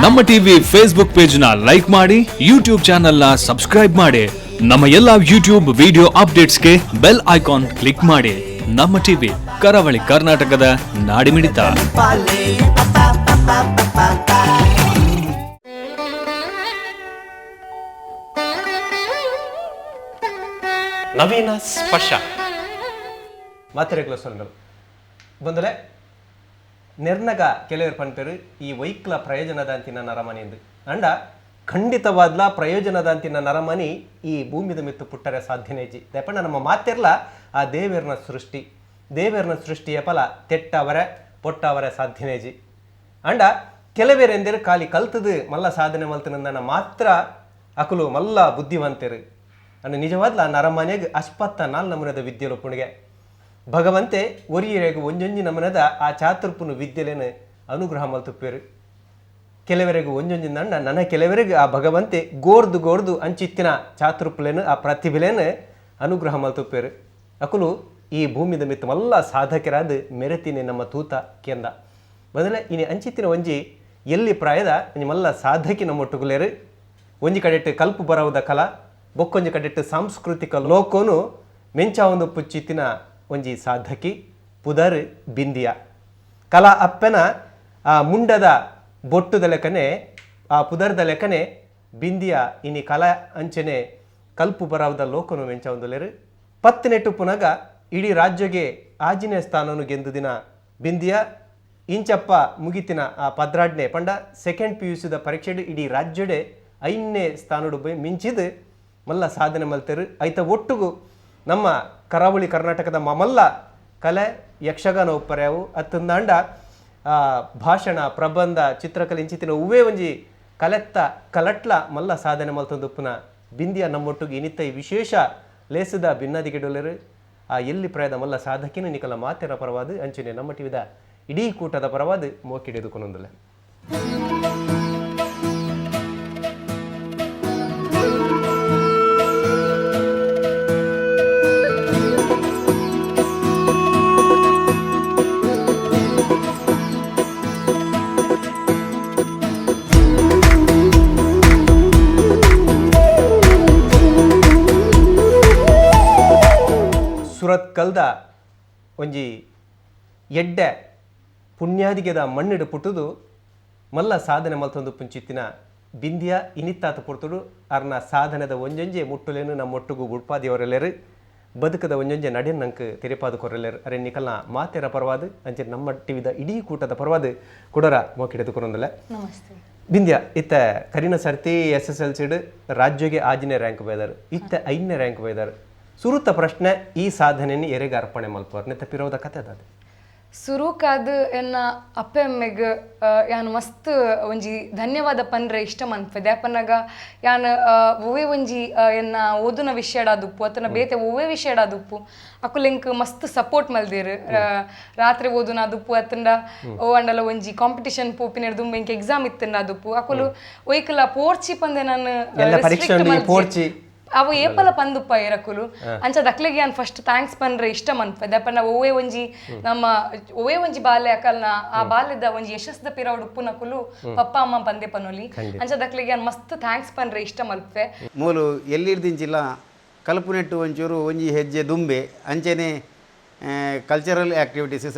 ನಮ್ಮ TV Facebook page ನ like ಮಾಡಿ, ಯೂಟ್ಯೂಬ್ ಚಾನೆಲ್ ನ ಸಬ್ಸ್ಕ್ರೈಬ್ ಮಾಡಿ, ನಮ್ಮ ಎಲ್ಲಾ ಯೂಟ್ಯೂಬ್ ವಿಡಿಯೋ ಅಪ್ಡೇಟ್ಸ್ಗೆ ಬೆಲ್ ಐಕಾನ್ ಕ್ಲಿಕ್ ಮಾಡಿ. ನಮ್ಮ ಟಿವಿ, ಕರಾವಳಿ ಕರ್ನಾಟಕದ ನಾಡಿಮಿಡಿತ. ನವೀನ ಸ್ಪರ್ಶ. ಮಾತೆರೆಗ್ಲ ಸೊಲ್ಮೆಲು. ಬಂದಲೆ ನಿರ್ನಗ ಕೆಲವರು ಪನ್ಪೆರು ಈ ವೈಕ್ಲ ಪ್ರಯೋಜನದಾಂತಿನ ನರಮನಿ ಎಂದು. ಅಂಡ ಖಂಡಿತವಾದ್ಲ ಪ್ರಯೋಜನದಾಂತಿನ ನರಮನಿ ಈ ಭೂಮಿದ ಮಿತ್ತು ಪುಟ್ಟರೆ ಸಾಧ್ಯನೇಜಿ. ದಯಪಂಡ ನಮ್ಮ ಮಾತೆರ್ಲ ಆ ದೇವೆರ್ನ ಸೃಷ್ಟಿ, ದೇವೆರ್ನ ಸೃಷ್ಟಿಯ ಫಲ ತೆಟ್ಟವರೆ ಪೊಟ್ಟವರೆ ಸಾಧ್ಯನೇಜಿ. ಅಂಡ ಕೆಲವೇರೆಂದರೆ ಖಾಲಿ ಕಲ್ತದು ಮಲ್ಲ ಸಾಧನೆ ಮಲ್ತನಂದನ ಮಾತ್ರ ಅಕುಲು ಮಲ್ಲ ಬುದ್ಧಿವಂತೆರು. ಅಂಡ ನಿಜವಾದ್ಲ ನರಮನೆಗೆ ಅಶ್ಪತ್ತ ನಾಲ್ ನಮೂನೆದ ವಿದ್ಯೆಲು ಪುಣಿಗೆ ಭಗವಂತೆ ಒರಿಯರೆಗ್ ಒಂಜೊಂಜಿ ನಮನದ ಆ ಚಾತುರ್ಪುನು ವಿದ್ಯೆಲೆನು ಅನುಗ್ರಹ ಮಲ್ತುಪ್ಪೇರು. ಕೆಲವರೆಗೂ ಒಂಜೊಂಜಿ ನಂಡ ನನ್ನ ಕೆಲವರೆಗೆ ಆ ಭಗವಂತೆ ಗೋರ್ದು ಗೋರ್ದು ಅಂಚಿತ್ತಿನ ಚಾತುರ್ಪುಲೇನು ಆ ಪ್ರತಿಭೆಲೇನು ಅನುಗ್ರಹ ಮಲ್ತುಪ್ಪೇರು. ಅಕುಲು ಈ ಭೂಮಿದ ಮಿತ್ತ ಮಲ್ಲ ಸಾಧಕರಾದ ಮೆರೆತಿನಿ ನಮ್ಮ ತೂತ ಕೇಂದ ಬದಲೆ ಇನಿ ಅಂಚಿತ್ತಿನ ಒಂಜಿ ಎಲ್ಲಿ ಪ್ರಾಯದ ಒಂಜಿ ಮಲ್ಲ ಸಾಧಕಿ ನಮ್ಮ ಒಟ್ಟುಗುಲೇರು. ಒಂಜಿ ಕಡೆಟ್ಟು ಕಲ್ಪು ಬರವುದ ಕಲಾ, ಬೊಕ್ಕೊಂಜಿ ಕಡೆಟ್ಟು ಸಾಂಸ್ಕೃತಿಕ ಲೋಕೋನು ಮೆಂಚಾವೊಂದು ಪುಚ್ಚಿತ್ತಿನ ಒಂಜಿ ಸಾಧಕಿ ಪುದರ್ ಬಿಂದಿಯ. ಕಲಾ ಅಪ್ಪೆನ ಆ ಮುಂಡದ ಬೊಟ್ಟುದ ಲೆಕ್ಕನೆ, ಆ ಪುದರ್ದ ಲೆಕ್ಕನೆ ಬಿಂದಿಯ ಇನಿ ಕಲಾ ಅಂಚನೆ ಕಲ್ಪು ಬರವುದ ಲೋಕನು ಮೆಂಚಾವೊಂದುಲೇರು. ಪತ್ತನೆಟ್ಟು ಪುನಗ ಇಡೀ ರಾಜ್ಯಗೆ ಆಜಿನೇ ಸ್ಥಾನನು ಗೆಂದು ದಿನ ಬಿಂದಿಯ ಇಂಚಪ್ಪ ಮುಗಿತಿನ ಆ ಪದ್ರಾಡ್ನೆ ಪಂಡ ಸೆಕೆಂಡ್ ಪಿ ಯು ಸಿದ ಪರೀಕ್ಷೆಡ್ ಇಡೀ ರಾಜ್ಯಡೆ ಐನೇ ಸ್ಥಾನಡು ಬೈ ಮಿಂಚಿದ್ ಮಲ್ಲ ಸಾಧನೆ ಮಲ್ತೆರು. ಐತ ಒಟ್ಟುಗು ನಮ್ಮ ಕರಾವಳಿ ಕರ್ನಾಟಕದ ಮಮಲ್ಲ ಕಲೆ ಯಕ್ಷಗಾನ ಒಪ್ಪರ್ಯಾವು ಅತ್ತಂದಾಂಡ ಭಾಷಣ, ಪ್ರಬಂಧ, ಚಿತ್ರಕಲೆ ಇಂಚಿತ್ತಿನ ಹೂವೇ ಒಂಜಿ ಕಲೆತ್ತ ಕಲಟ್ಲ ಮಲ್ಲ ಸಾಧನೆ ಮಲ್ತೊಂದುಪ್ಪುನ ಬಿಂದಿಯ ನಮ್ಮೊಟ್ಟಿಗೆ ಇನಿತ್ತ ಈ ವಿಶೇಷ ಲೇಸದ ಭಿನ್ನದಿಗೆಡೊಲೆರು. ಆ ಎಲ್ಲಿ ಪ್ರಾಯದ ಮಲ್ಲ ಸಾಧಕಿನ ನಿಕಲ ಮಾತೆರ ಪರವಾದ ಅಂಚನೆ ನಮ್ಮ ಟಿವಿದ ಇಡೀ ಕೂಟದ ಪರವಾದ ಮೋಕಿಡೆದುಕೊನೊಂದುಲ್ಲ. ಸುರತ್ಕಲ್ದ ಒಂಜಿ ಎಡ್ಡೆ ಪುಣ್ಯಾದಿಗೆದ ಮಣ್ಣಿಡು ಪುಟ್ಟುದು ಮಲ್ಲ ಸಾಧನೆ ಮಲ್ತೊಂದು ಪುಂಚಿತ್ತಿನ ಬಿಂದಿಯ ಇನಿತ್ತಾತ ಪುರ್ತುಡು ಅರ್ನ ಸಾಧನೆದ ಒಂಜೊಂಜೆ ಮುಟ್ಟುಲೇನು ನಮ್ಮೊಟ್ಟುಗು ಬುಡ್ಪಾದಿಯವರೆಲ್ಲರು ಬದುಕದ ಒಂಜೊಂಜೆ ನಡೆನ್ ನಂಗೆ ತೆರೆಪಾದು ಕೊರಲೆರು. ಅರೆ ನಿಕಲ್ನ ಮಾತೆರ ಪರವಾದ ಅಂಚೆ ನಮ್ಮ ಟಿವಿದ ಇಡೀ ಕೂಟದ ಪರವಾದ ಕುಡರ ಮೋಕಿಡೆದು ಕೊರೊಂದಲ್ಲ. ನಮಸ್ತೆ. ಬಿಂದ್ಯ, ಇತ್ತ ಕರಿನ ಸರ್ತಿ ಎಸ್ ಎಸ್ ಎಲ್ ಸಿಡ್ ರಾಜ್ಯಗೆ ಆಜನೇ ರ್ಯಾಂಕ್ ಬೈದಾರು, ಇತ್ತ ಐದನೇ ರ್ಯಾಂಕ್ ಬೈದಾರು. ಸುರುತ ಪ್ರಶ್ನೆ, ಈ ಸಾಧನೆಯನ್ನು ಎರೆಗೆ ಅರ್ಪಣೆ ಮಲ್ಪುವರು ನೆತ್ತ ಪಿರೋದ ಕತೆ ಅದ? ಸುರುಕಾದ್ ಎನ್ನ ಅಪ್ಪೆ ಅಮ್ಮೆಗ್ ಯಾನ್ ಮಸ್ತ್ ಒಂಜಿ ಧನ್ಯವಾದ ಪನ್ರೆ ಇಷ್ಟ ಮನ್ಪೆ. ದಾಯೆಪನ್ನಗ ಯಾನ್ ಒವ್ವೇ ಒಂಜಿ ಎನ್ನ ಓದುನ ವಿಷಯಡಾದುಪ್ಪು ಅತ್ತನ ಬೇತೆ ಒವ್ವೇ ವಿಷಯಡಾದುಪ್ಪು ಅಕುಲು ಎಂಕ್ ಮಸ್ತ್ ಸಪೋರ್ಟ್ ಮಲ್ದೆರ್. ರಾತ್ರಿ ಓದುನ ಅದುಪ್ಪು ಅತ್ತಂಡ ಓ ಅಂಡಲ ಒಂಜಿ ಕಾಂಪಿಟಿಷನ್ ಪೋಪಿನೆಡ್ ದುಂಬು ಎಂಕ್ ಎಕ್ಸಾಮ್ ಇತ್ತಂಡ ಅದುಪ್ಪು ಅಕುಲು ಒಯ್ಕಲ ಪೋರ್ಚಿ ಪಂದೆ ನಾನು ಎಲ್ಲ restrict ಪರೀಕ್ಷೆ ಉಂಡು, ಈ ಮಲ್ಜೆ. ಪೋರ್ಚಿ. ಅವು ಏಪಲ ಪಂದುಪ್ಪ ಎರಕುಲು ಅಂಚ ದಕ್ಲೆಗೆ ಯಾನ್ ಫಸ್ಟ್ thanks ಪನ್ರೆ ಇಷ್ಟ ಮನ್ಪೆ. ದಪ್ಪನ ಒವ್ವೇ ಒಂಜಿ ನಮ್ಮ ಒವ್ವೇ ಒಂಜಿ ಬಾಲ್ಯ ಅಕಲ್ನ ಆ ಬಾಲ್ಯದ ಒಂಜಿ ಯಶಸ್ದ ಪಿರವುಡು ಉಪ್ಪುನಕುಲು ಪಪ್ಪ ಅಮ್ಮ ಪಂದೆ ಪನೊಲಿ. ಅಂಚ ದಕ್ಲೆಗೆ ಯಾನ್ ಮಸ್ತ್ thanks ಪನ್ರೆ ಇಷ್ಟ ಮಲ್ಪೆ. ಮೂಲು ಎಲ್ಲಿಡ್ದಿಂಚಿಲ್ಲ ಕಲ್ಪುನೆಟ್ಟು ಒಂಚೂರು ಒಂಜಿ ಹೆಜ್ಜೆ ದುಂಬೆ. ಅಂಚೆನೆ ಕಲ್ಚರಲ್ ಆ್ಯಕ್ಟಿವಿಟೀಸ್,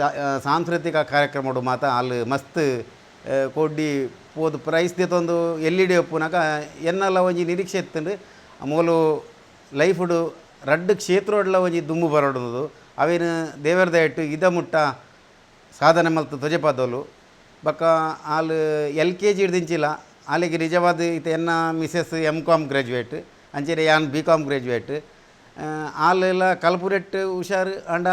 ಸಾಂಸ್ಕೃತಿಕ ಕಾರ್ಯಕ್ರಮಡು ಮಾತ ಅಲ್ಲಿ ಮಸ್ತ್ ಕೋಡ್ಡಿ ಪೋದು ಪ್ರೈಸ್ ದೆತೊಂದು ಎಲ್ಲಿಡೆ ಉಪ್ಪುನಗ ಎನ್ನಲ ಒಂಜಿ ನಿರೀಕ್ಷೆ ಇತ್ತುಂಡು. ಮೂಲು ಲೈಫುಡು ರಡ್ಡ್ ಕ್ಷೇತ್ರಡ್ಲ ಒಂಜಿ ದುಂಬು ಬರೊಡುಂದು. ಅವೇನು ದೇವರ ದಯಟ್ಟು ಇದ ಮುಟ್ಟ ಸಾಧನೆ ಮಲ್ತು ಧ್ವಜಪದೋಲು. ಬೊಕ್ಕ ಆಲ್ ಎಲ್ ಕೆ ಜಿ ಹಿಡ್ದಿಂಚಿಲ್ಲ ಆಲೆಗೆ ನಿಜವಾದ ಇತ್ತೆ ಎನ್ನ ಮಿಸಸ್ ಎಮ್ ಕಾಮ್ ಗ್ರ್ಯಾಜುಯೇಟ್, ಅಂಚೆನೆ ಯಾನ್ ಬಿ ಕಾಮ್ ಗ್ರ್ಯಾಜುಯೇಟ್. ಆಲೆಲ್ಲ ಕಲ್ಪುನೆಟ್ ಹುಷಾರು. ಆಂಡ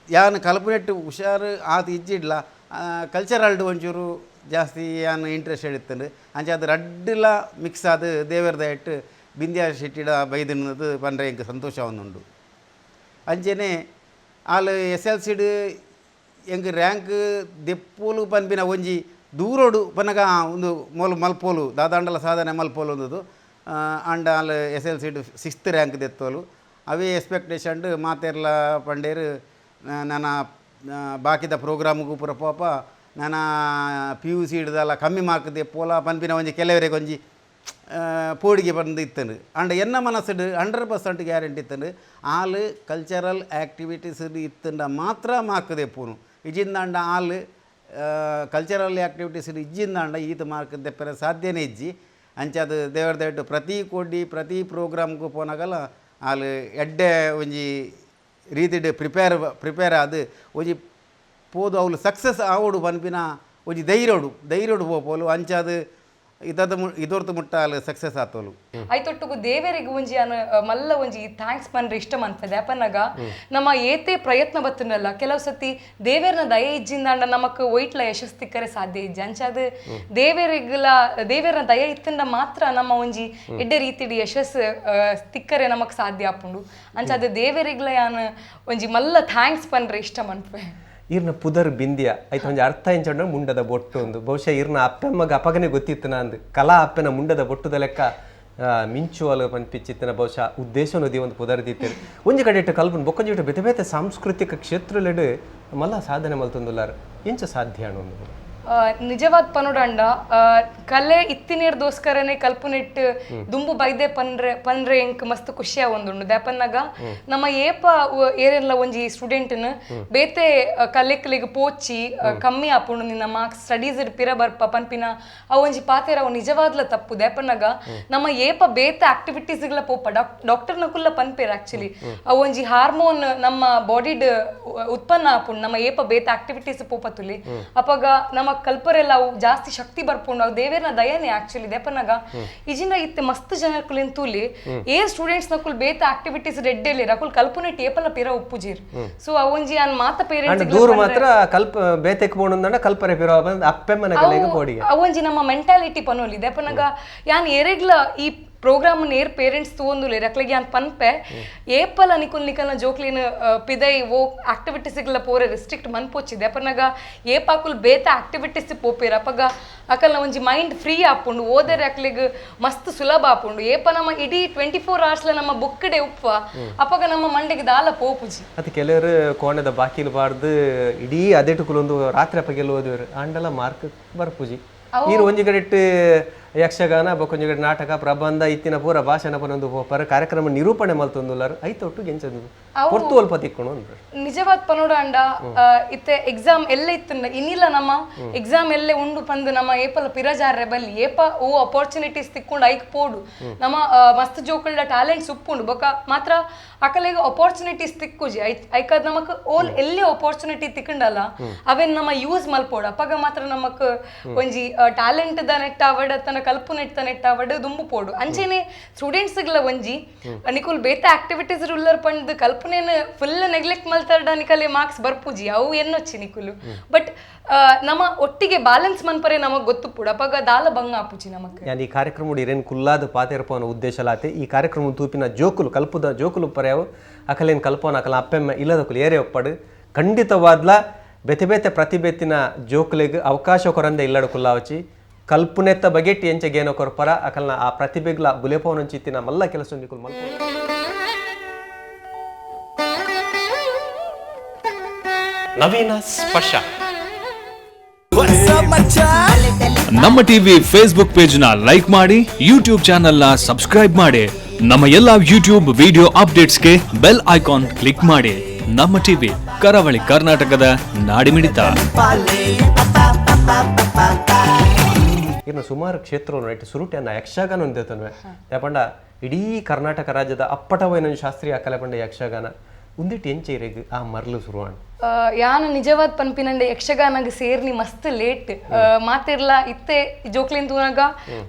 ಯಾನ್ ಕಲ್ಪುನೆಟ್ ಹುಷಾರು ಆತ್ ಇಜ್ಜಿಡ್ಲ ಕಲ್ಚರಲ್ಡ್ ಒಂಚೂರು ಜಾಸ್ತಿ ಯಾನ್ ಇಂಟ್ರೆಸ್ಟ್ ಇತ್ತುಂಡು. ಅಂಚ ಅದು ರಡ್ಡುಲ ಮಿಕ್ಸ್ ಆದ್ ದೇವರ ದಯಟ್ಟು ಬಿಂದ್ಯಾ ಶೆಟ್ಟಿಡ ಬೈದಿನದು ಪಂಡ್ರೆ ಎಂಕ್ ಸಂತೋಷ ಆವೊಂದುಂಡು. ಅಂಚೆನೆ ಆಲ್ ಎಸ್ ಎಲ್ ಸಿಡ್ ಎಂಕ್ ರ್ಯಾಂಕ್ ದೆಪ್ಪೋಲು ಪನ್ಪಿನ ಒಂಜಿ ದೂರೋಡು ಪನಗ ಉಂದು ಮೋಲು ಮಲ್ಪೋಲು ದಾದಾಂಡಲ ಸಾಧನೆ ಮಲ್ಪೋಲು ಉಂದುದು. ಆಂಡ ಆಲ್ ಎಸ್ ಎಲ್ ಸಿಡ್ ಸಿಕ್ಸ್ತ್ ರ್ಯಾಂಕ್ ದೆತ್ತೋಲು. ಅವೇ ಎಕ್ಸ್ಪೆಕ್ಟೇಷನ್ ಮಾತೆರ್ಲ ಪಂಡೇರು ನನ ಬಾಕಿದ ಪ್ರೋಗ್ರಾಮ್ಗೂ ಪೂರ ಪೋಪ ನನ P U C ಹಿಡ್ದಲ್ಲ ಕಮ್ಮಿ ಮಾರ್ಕ್ ದೆಪ್ಪೋಲ ಪನ್ಪಿನ ಒಂಜಿ ಕೆಲವರಿಗೆ ಒಂಜಿ ಪೋಡಿಗೆ ಬಂದು ಇತ್ತಂಡು. ಆಂಡ ಎನ್ನ ಮನಸ್ಸುಡು 100% ಗ್ಯಾರಂಟಿ ಇತ್ತಂಡು, ಆಲ್ ಕಲ್ಚರಲ್ ಆ್ಯಕ್ಟಿವಿಟೀಸ್ ಇತ್ತಂಡ ಮಾತ್ರ ಮಾರ್ಕ್ ದೆಪ್ಪುನು. ಇಜ್ಜಿಂದಾಂಡ ಆಲ್ ಕಲ್ಚರಲ್ ಆ್ಯಕ್ಟಿವಿಟೀಸ್ ಇಜ್ಜಿಂದಾಂಡ ಈತ ಮಾರ್ಕ್ ದೆಪ್ಪರೆ ಸಾಧ್ಯನೇ ಇಜ್ಜಿ. ಅಂಚಾದ ದೇವರ ದಯಟು ಪ್ರತಿ ಕೋಡಿ ಪ್ರತಿ ಪ್ರೋಗ್ರಾಮ್ಗೂ ಪೋನಾಗಲ ಆಲ್ ಎಡ್ಡೆ ಒಂಜಿ ರೀತಿಡ್ ಪ್ರಿಪೇರ್ ಪ್ರಿಪೇರ್ ಆದ್ ಒಂಜಿ ಪೋದು ಅವ್ಲು ಸಕ್ಸಸ್ ಆವೊಡು ಪನ್ಪಿನ ಒಂಜಿ ಧೈರ್ಯಡು ಧೈರ್ಯಡು ಪೋಪೋಲು. ಅಂಚಾದ ಇದದ ಇದೊರ್ತು ಮುಟ್ಟ ಆಲ್ ಸಕ್ಸಸ್ ಆತೋಲು. ಐತೊಟ್ಟುಗು ದೇವರಿಗೆ ಒಂಜಿ ಅನು ಮಲ್ಲ ಒಂಜಿ thanks ಪನ್ರೆ ಇಷ್ಟ ಮನ್ಪದೆ. ಅಪನಗ ನಮ್ಮ ಏತೆ ಪ್ರಯತ್ನ ಬತ್ತನಲ್ಲ, ಕೆಲವು ಸತಿ ದೇವೇರ್ನ ದಯೆ ಇಜ್ಜಿಂದಾಂಡ ನಮಕ್ ಒಯ್ಟ್ಲ ಯಶಸ್ಸು ತಿಕ್ಕರೆ ಸಾಧ್ಯ ಇಜ್ಜಿ. ಅಂಚಾದ ದೇವರಿಗ್ಲ ದೇವೇರ್ನ ದಯೆ ಇತ್ತಂಡ ಮಾತ್ರ ನಮ್ಮ ಒಂಜಿ ಎಡ್ಡೆ ರೀತಿಡ್ ಯಶಸ್ಸು ತಿಕ್ಕರೆ ನಮಕ್ ಸಾಧ್ಯ ಆಪುಂಡು. ಅಂಚಾದ ದೇವರಿಗ್ಲ ಯಾನ್ ಒಂಜಿ ಮಲ್ಲ thanks ಪನ್ರೆ ಇಷ್ಟ ಮನ್ಪೆ. ಈರ್ನ ಪುದರ್ ಬಿಂದಿಯ ಐತ ಒಂಜಿ ಅರ್ಥ ಎಂಚಂಡ ಮುಂಡದ ಬೊಟ್ಟು ಒಂದು. ಬಹುಶಃ ಈರ್ನ ಅಪ್ಪಮ್ಮಗ ಅಪಗನೆ ಗೊತ್ತಿತ್ತು ನಾಂದು ಕಲಾ ಅಪ್ಪನ ಮುಂಡದ ಬೊಟ್ಟುದ ಲೆಕ್ಕ ಮಿಂಚುವಲು ಪನ್ಪಿಚ್ಚಿತ್ತಿನ ಬಹುಶಃ ಉದ್ದೇಶನದಿ ಒಂದು ಪುದರ್ ದೀತೇರು. ಒಂಜಿ ಕಡೆ ಇಟ್ಟು ಕಲ್ಪನ್ ಬೊಕ್ಕೊಂಜಿ ಇಟ್ಟು ಬೇತೆ ಬೇತೆ ಸಾಂಸ್ಕೃತಿಕ ಕ್ಷೇತ್ರಲೆಡು ಮಲ್ಲ ಸಾಧನೆ ಮಲ್ತೊಂದುಲ್ಲಾರು, ಎಂಚ ಸಾಧ್ಯ ಅನ್ನೊಂದು? ನಿಜವಾದ ಪನುಡಂಡ ಕಲೆ ಇತ್ತಿನೇರ್ದೋಸ್ಕರನೇ ಕಲ್ಪನೆಟ್ಟು ದುಂಬು ಬೈದೆ ಪನ್ರೆ ಪನ್ರೆ ಎಂಕ್ ಮಸ್ತ್ ಖುಷಿಯ ಒಂದುಂಡು. ದಾಪನ್ನಾಗ ನಮ್ಮ ಏಪ ಏರೆಲ್ಲ ಒಂಜಿ ಸ್ಟೂಡೆಂಟ್ನ ಬೇತೆ ಕಲೆಕ್ಲಿಗ್ ಪೋಚಿ ಕಮ್ಮಿ ಆಪುಂಡು ನಿನ್ನ ಮಾರ್ಕ್ಸ್ ಸ್ಟಡೀಸ್ ಪಿರ ಬರ್ಪ ಪನ್ಪಿನ ಅವು ಒಂಜಿ ಪಾತೆರ ಅವು ನಿಜವಾದ್ಲ ತಪ್ಪು. ದಾಪನ್ನಾಗ ನಮ್ಮ ಏಪ ಬೇತೆ ಆಕ್ಟಿವಿಟೀಸ್ಗಳ ಪೋಪ ಡಾಕ್ಟರ್ ನಕುಲ್ಲ ಪನ್ಪೇರ್ ಆಕ್ಚುಲಿ ಅವು ಒಂಜಿ ಹಾರ್ಮೋನ್ ನಮ್ಮ ಬಾಡಿಡ್ ಉತ್ಪನ್ನ ಆಪುಂಡು ನಮ್ಮ ಏಪ ಬೇತೆ ಆಕ್ಟಿವಿಟೀಸ್ ಪೋಪ ತುಲಿ. ಅಪಗ ನಮ್ಮ ಕಲ್ಪರೆಲ್ಲ ಅವು ಜಾಸ್ತಿ ಶಕ್ತಿ ಬರ್ಪುಂಡು, ಅವು ದೇವೇರ್ನ ದಯನೇ ಆಕ್ಚುಲಿ. ದೇಪನಾಗ ಇಜಿನ ಇತ್ತೆ ಮಸ್ತ್ ಜನ ಕುಲಿನ್ ತೂಲಿ ಏ ಸ್ಟೂಡೆಂಟ್ಸ್ ನಕುಲ್ ಬೇತ ಆಕ್ಟಿವಿಟೀಸ್ ರೆಡ್ಡೆಲಿ ರಕುಲ್ ಕಲ್ಪನೆ ಟೇಪಲ ಪಿರ ಉಪ್ಪುಜೀರ್. ಸೊ ಅವೊಂಜಿ ಅನ್ ಮಾತ ಪೇರೆಂಟ್ಸ್ ದೂರ ಮಾತ್ರ ಕಲ್ಪ ಬೇತೆಕ್ ಬೋಣಂದಣ ಕಲ್ಪರೆ ಪಿರ ಅಪ್ಪೆಮ್ಮನ ಕಲೆಗೆ ಪೋಡಿಗೆ ಅವೊಂಜಿ ನಮ್ಮ ಮೆಂಟಾಲಿಟಿ ಪನೋಲಿ. ದೇಪನಾಗ ಯಾನ್ ಏರೆಗ್ಲ ಈ ಪ್ರೋಗ್ರಾಮ್ ನೇರ್ ಪೇರೆಂಟ್ಸ್ ತೂವೊಂದುಲ್ಲೆರ್ ಅಕ್ಲೆಗ್ ಯಾನ್ ಪನ್ಪೆ ಏಪಲ ನಿಕುಲ್ ನಿಕಲ್ನ ಜೋಕ್ಲಿನ ಪಿದೈ ಓ ಆಕ್ಟಿವಿಟೀಸ್ಗಳ ಪೋರೆ ರೆಸ್ಟ್ರಿಕ್ಟ್ ಮನ್ಪೊಚ್ಚಿದೆ. ಅಪನಗ ಏಪಾಕುಲ್ ಬೇತ ಆಕ್ಟಿವಿಟೀಸ್ ಪೋಪೇರ್ ಅಪಗ ಅಕಲ್ನ ಒಂಜಿ ಮೈಂಡ್ ಫ್ರೀ ಆಪುಂಡು, ಓದರೆ ಅಕ್ಲೆಗ್ ಮಸ್ತ್ ಸುಲಭ ಆಪುಂಡು. ಏಪ ನಮ್ಮ ಇಡೀ 24 ಅವರ್ಸ್ಲ ನಮ್ಮ ಬುಕ್ ಡೆ ಉಪ್ಪ ಅಪಗ ನಮ್ಮ ಮಂಡೆಗೆ ದಾಲ ಪೋಪುಜಿ. ಅದು ಕೆಲವರು ಕೋಣದ ಬಾಕಿಲು ಬಾರ್ದು ಇಡೀ ಅದೆಟುಕುಲೊಂದು ರಾತ್ರಿ ಅಪಗೆಲ್ಲ ಓದುವರು ಆಂಡಲ ಮಾರ್ಕ್ ಬರ್ಪುಜಿ. ಈರು ಒಂಜಿ ಕಡೆಟ್ ಯಕ್ಷಗಾನ ಬೊಕ್ಕೊಂಜಿ ಕಡೆ ನಾಟಕ ಪ್ರಬಂಧ ಇತ್ತಿನ ಪೂರ ಭಾಷಣ ಪನೊಂದು ಪೋಪರ ಕಾರ್ಯಕ್ರಮ ನಿರೂಪಣೆ ಮಲ್ತೊಂದುಲ್ಲಾರು ಐತೊಟ್ಟು ಗೆಂಚದು ಪೊರ್ತು ಅಲ್ಪ ತಿಕ್ಕೊಂಡು ಅಂದ್ರು. ನಿಜವಾದ ಪನೋಡಂಡ ಇತ್ತೆ ಎಕ್ಸಾಮ್ ಎಲ್ಲ ಇತ್ತು ಇನ್ನಿಲ್ಲ ನಮ್ಮ ಎಕ್ಸಾಮ್ ಎಲ್ಲೇ ಉಂಡು ಪಂದು ನಮ್ಮ ಏಪಲ ಪಿರಜಾರ್ರೆ ಬಲ್ಲಿ ಏಪ ಓ ಅಪಾರ್ಚುನಿಟೀಸ್ ತಿಕ್ಕೊಂಡು ಐಕ್ ಪೋಡು ನಮ್ಮ ಮಸ್ತ್ ಜೋಕುಳ್ಳ ಟ್ಯಾಲೆಂಟ್ಸ್ ಉಪ್ಪುಂಡು ಬೊಕ ಮಾತ್ರ ಅಕಲೆಗ್ ಅಪಾರ್ಚುನಿಟೀಸ್ ತಿಕ್ಕುಜಿ. ಐಕಾದ್ ನಮಕ್ ಓಲ್ ಎಲ್ಲೇ ಅಪಾರ್ಚುನಿಟಿ ತಿಕ್ಕಂಡಲ್ಲ ಅವೇನ್ ನಮ್ಮ ಯೂಸ್ ಮಲ್ಪೋಡು. ಅಪಗ ಮಾತ್ರ ನಮಕ್ ಒಂಜಿ ಟ್ಯಾಲೆಂಟ್ the ನೆಟ್ಟಾವಡ್ ತನ್ನ ಕಲ್ಪು ನೆಟ್ಟ ನೆಟ್ಟಾವಡ್ ದುಂಬು ಪೋಡು. ಅಂಚೆನೆ ಸ್ಟೂಡೆಂಟ್ಸ್ಗಳ ಒಂಜಿ ನಿಕುಲ್ ಬೇತೆ ಆಕ್ಟಿವಿಟೀಸ್ ಉಲ್ಲರ್ ಪಂಡ್ ಕಲ್ಪನೇನು ಫುಲ್ ನೆಗ್ಲೆಕ್ಟ್ ಮಲ್ತಾರ್ಡ ನಿಕಲೆ ಮಾರ್ಕ್ಸ್ ಬರ್ಪುಜಿ ಅವು ಎನ್ನೊಚ್ಚಿ ನಿಕುಲು. ಬಟ್ ನಮ್ಮ ಒಟ್ಟಿಗೆ ಬ್ಯಾಲೆನ್ಸ್ ಮನ್ಪರೆ ನಮಗ್ ಗೊತ್ತುಪ್ಪುಡು ಅಪಗ ದಾಲ ಬಂಗ ಆಪುಜಿ ನಮಕ್. ಯಾನ್ ಈ ಕಾರ್ಯಕ್ರಮ ಇರೇನು ಕುಲ್ಲಾದ ಪಾತೆರಪವನ ಉದ್ದೇಶ ಲಾತೆ ಈ ಕಾರ್ಯಕ್ರಮ ತೂಪಿನ ಜೋಕುಲು ಕಲ್ಪುದ ಜೋಕುಲು ಪರ್ಯಾವು ಅಕಲೇನು ಕಲ್ಪವನ ಅಕಲ ಅಪ್ಪೆಮ್ಮ ಇಲ್ಲದಕುಲು ಏರೇ ಒಪ್ಪಡು ಖಂಡಿತವಾದ್ಲ ಬೇತೆ ಬೇತೆ ಪ್ರತಿಭೆತ್ತಿನ ಜೋಕುಲೆಗ್ ಅವಕಾಶ ಕೊರಂದೆ ಇಲ್ಲಡ ಕುಲ್ಲಾವಚಿ ಕಲ್ಪನೆತ್ತ ಬಗೆಟ್ ಎಂಚ ಗೇನೋ ಕೊರ್ಪರ ಅಕಲ್ನ ಆ ಪ್ರತಿಭೆಗ್ಲ ಬುಲೆಪವನಂಚಿತ್ತಿನ ಮಲ್ಲ ಕೆಲಸ ನಿಕುಲ್ ಮಲ್ಪ. ನವೀನ ಸ್ಪರ್ಶ ನಮ್ಮ TV Facebook page ನ ಲೈಕ್ ಮಾಡಿ, ಯೂಟ್ಯೂಬ್ ಚಾನೆಲ್ ನ ಸಬ್ಸ್ಕ್ರೈಬ್ ಮಾಡಿ, ನಮ್ಮ ಎಲ್ಲಾ ಯೂಟ್ಯೂಬ್ ವಿಡಿಯೋ ಅಪ್ಡೇಟ್ಸ್ಗೆ bell icon click ಮಾಡಿ. ನಮ್ಮ ಟಿವಿ ಕರಾವಳಿ ಕರ್ನಾಟಕದ ನಾಡಿಮಿಡಿತ. ಇನ್ನು ಸುಮಾರು ಕ್ಷೇತ್ರವನ್ನು ಇಟ್ಟು ಸುರುಟೆಯನ್ನ ಯಕ್ಷಗಾನ ಹೊಂದಿರ್ತನ್ವೆ ಯಾಪಂಡ ಇಡೀ ಕರ್ನಾಟಕ ರಾಜ್ಯದ ಅಪ್ಪಟವೈನ ಶಾಸ್ತ್ರೀಯ ಕಲೆಪಂಡ ಯಕ್ಷಗಾನ ಉಂದಿಟ್ಟು ಎಂಚೆ ಆ ಮರ್ಲು ಶುರುವಾಣ. ಯಾನು ನಿಜವಾದ ಪನ್ಪಿನಂಡೆ ಯಕ್ಷಗಾನಗ್ ಸೇರ್ನಿ ಮಸ್ತ್ ಲೇಟ್ ಮಾತಿರ್ಲ ಇತ್ತೆ ಜೋಕ್ಲಿನ್ ತೂನಾಗ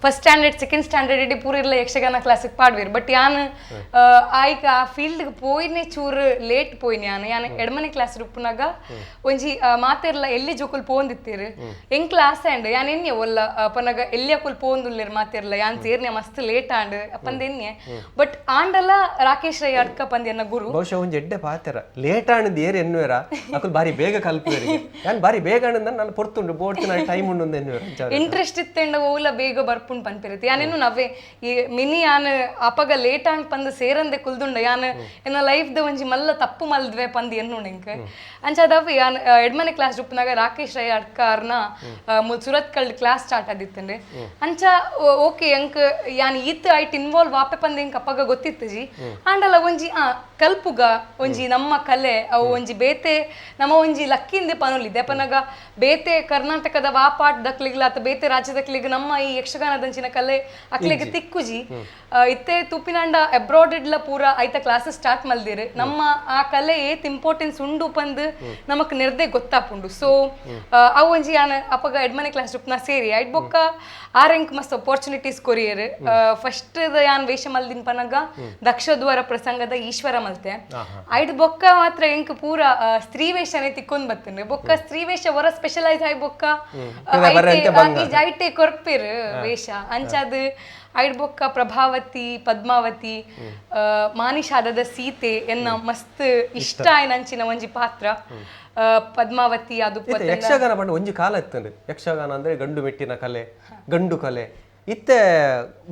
first standard second standard ಇಡೀ ಪೂರ ಇರ್ಲ ಯಕ್ಷಗಾನ ಕ್ಲಾಸಿಗೆ ಪಾಡ್ವೇರು. ಬಟ್ ಯಾನು ಆಯ್ಕ ಆ ಫೀಲ್ಡ್ಗೆ ಪೋಯಿನೇ ಚೂರು ಲೇಟ್ ಪೋಯಿನಿ. ಯಾನು ಯಾನು ಎಡಮನೆ ಕ್ಲಾಸ್ ರುಪ್ಪುನಾಗ ಒಂಜಿ ಮಾತಿರ್ಲ ಎಲ್ಲಿ ಜೋಕುಲ್ ಪೋಂದಿತ್ತೀರು ಎಂಗ್ ಕ್ಲಾಸ್ ಆಂಡ್ ಯಾನ್ ಎನ್ನೆ ಒಲ್ಲ ಪನಗ ಎಲ್ಲಿ ಅಕುಲ್ ಪೋಂದುಲ್ಲೇರು ಮಾತಿರ್ಲ ಯಾನ್ ಸೇರ್ನೆ ಮಸ್ತ್ ಲೇಟ್ ಆಂಡ್ ಅಪ್ಪಂದ ಎನ್ನೆ. ಬಟ್ ಆಂಡಲ ರಾಕೇಶ್ ರೈ ಅಡ್ಕ ಪಂದ್ ಎನ್ನ ಗುರು ಬಹುಶಃ ಒಂಜಿ ಎಡ್ಡೆ ಪಾತೆರ ಲೇಟ್ ಆಂಡ್ ಏರ್ ಎನ್ನುವೆರ ಅಕುಲು ಬಾರಿ ಬೇಗ ಕಲ್ಪುವೆರ್ ಯಾನ್ ಬಾರಿ ಬೇಗ ಅಂಡ ನಾನು ಪೊರ್ತುಂಡು ಬೋಡ್ತಿನ ಟೈಮ್ ಉಂಡು ಎನ್ನುವೆರ್. ಇಂಟ್ರೆಸ್ಟ್ ಇತ್ತೆಂಡ ಓಲ ಬೇಗ ಬರ್ಪುಂಡು ಪನ್ಪಿರತ್ತೆ. ಯಾನೇನು ನವೇ ಈ ಮಿನಿ ಯಾನ್ ಅಪಗ ಲೇಟ್ ಆಂಡ್ ಪಂದ್ ಸೇರಂದೆ ಕುಲ್ದುಂಡ ಯಾನ್ ಎನ್ನ ಲೈಫ್ ದ ಒಂಜಿ ಮಲ್ಲ ತಪ್ಪು ಮಲ್ದ್ವೆ ಪಂದ್ ಎನ್ನುಂಡು ಎಂಕ್. ಅಂಚಾದವ್ ಯಾನ್ ಎಡ್ಮನೆ ಕ್ಲಾಸ್ ಉಪ್ಪುನಾಗ ರಾಕೇಶ್ ರೈ ಅಡ್ಕಾರ್ನ ಮುಲ್ ಸುರತ್ ಕಲ್ಡ್ ಕ್ಲಾಸ್ ಸ್ಟಾರ್ಟ್ ಆದಿತ್ತಂಡೆ. ಅಂಚ ಓಕೆ ಎಂಕ್ ಯಾನ್ ಈತ್ ಐಟ್ ಇನ್ವಾಲ್ವ್ ಆಪೆ ಪಂದ್ ಎಂಕ್ ಅಪಗ ಗೊತ್ತಿತ್ತಜಿ. ಆಂಡಲ ಒಂಜಿ ಕಲ್ಪುಗ ಒಂಜಿ ನಮ್ಮ ಕಲೆ ಅವು ಒಂಜಿ ಬೇತೆ ನಮ್ಮ ಒಂಜಿ ಲಕ್ಕಿಂದೆ ಪನೊಲಿದೆ. ಅಪನಗ ಬೇತೆ ಕರ್ನಾಟಕದ ವಾಪಾಟ್ ದಕ್ಲಿಗ್ಲ ಅಥವಾ ಬೇತೆ ರಾಜ್ಯದಕ್ಲಿಗ್ ನಮ್ಮ ಈ ಯಕ್ಷಗಾನದಂಚಿನ ಕಲೆ ಅಕ್ಲೆಗ್ ತಿಕ್ಕುಜಿ. ಇತ್ತೆ ತೂಪಿನಾಂಡ ಅಬ್ರಾಡ್ ಇಡ್ಲ ಪೂರ ಐತ ಕ್ಲಾಸಸ್ ಸ್ಟಾರ್ಟ್ ಮಲ್ದಿರು. ನಮ್ಮ ಆ ಕಲೆ ಏತ್ ಇಂಪಾರ್ಟೆನ್ಸ್ ಉಂಡು ಪಂದ್ ನಮಕ್ ನೆರ್ದೆ ಗೊತ್ತಾಪುಂಡು. ಸೊ ಅವು ಒಂಜಿ ಯಾನ್ ಅಪಗ ಎಡ್ಮನೆ ಕ್ಲಾಸ್ ನಾ ಸೇರಿ ಐಟ್ ಬೊಕ್ಕ ಆರ್ ಎಂಕ್ ಮಸ್ತ್ ಅಪರ್ಚುನಿಟೀಸ್ ಕೊರಿಯರ್. ಫಸ್ಟ್ ಯಾನ್ ವೇಷ ಮಲ್ದಿನ ಪನಗ ದಕ್ಷದ್ವಾರ ಪ್ರಸಂಗದ ಈಶ್ವರ ಮಲ್ತೆ. ಐಟ್ ಬೊಕ್ಕ ಮಾತ್ರ ಎಂಕ್ ಪೂರ ಸ್ತ್ರೀ ವೇಷನೇ ತಿಕ್ಕೊಂಡ್ ಬತ್ತಂಡೆ. ಬೊಕ್ಕ ಸ್ತ್ರೀ ವೇಷ ಹೊರ ಸ್ಪೆಷಲೈಸ್ ಆಯ್ ಬೊಕ್ಕ ಐಟೆ ಕೊರ್ಪಿರ್ ವೇಷ. ಅಂಚಾದ್ ಐಟ್ ಬೊಕ್ಕ ಪ್ರಭಾವತಿ, ಪದ್ಮಾವತಿ, ಮಾನಿಷಾದದ ಸೀತೆ ಎನ್ನ ಮಸ್ತ್ ಇಷ್ಟ ಆಯ್ನಂಚಿನ ಒಂಜಿ ಪಾತ್ರ ಪದ್ಮಾವತಿ. ಅದು ಯಕ್ಷಗಾನ ಪಂಡ ಒಂಜಿ ಕಾಲ ಇತ್ತಂಡು. ಯಕ್ಷಗಾನ ಅಂದ್ರೆ ಗಂಡು ಮೆಟ್ಟಿನ ಕಲೆ, ಗಂಡು ಕಲೆ. ಇತ್ತೆ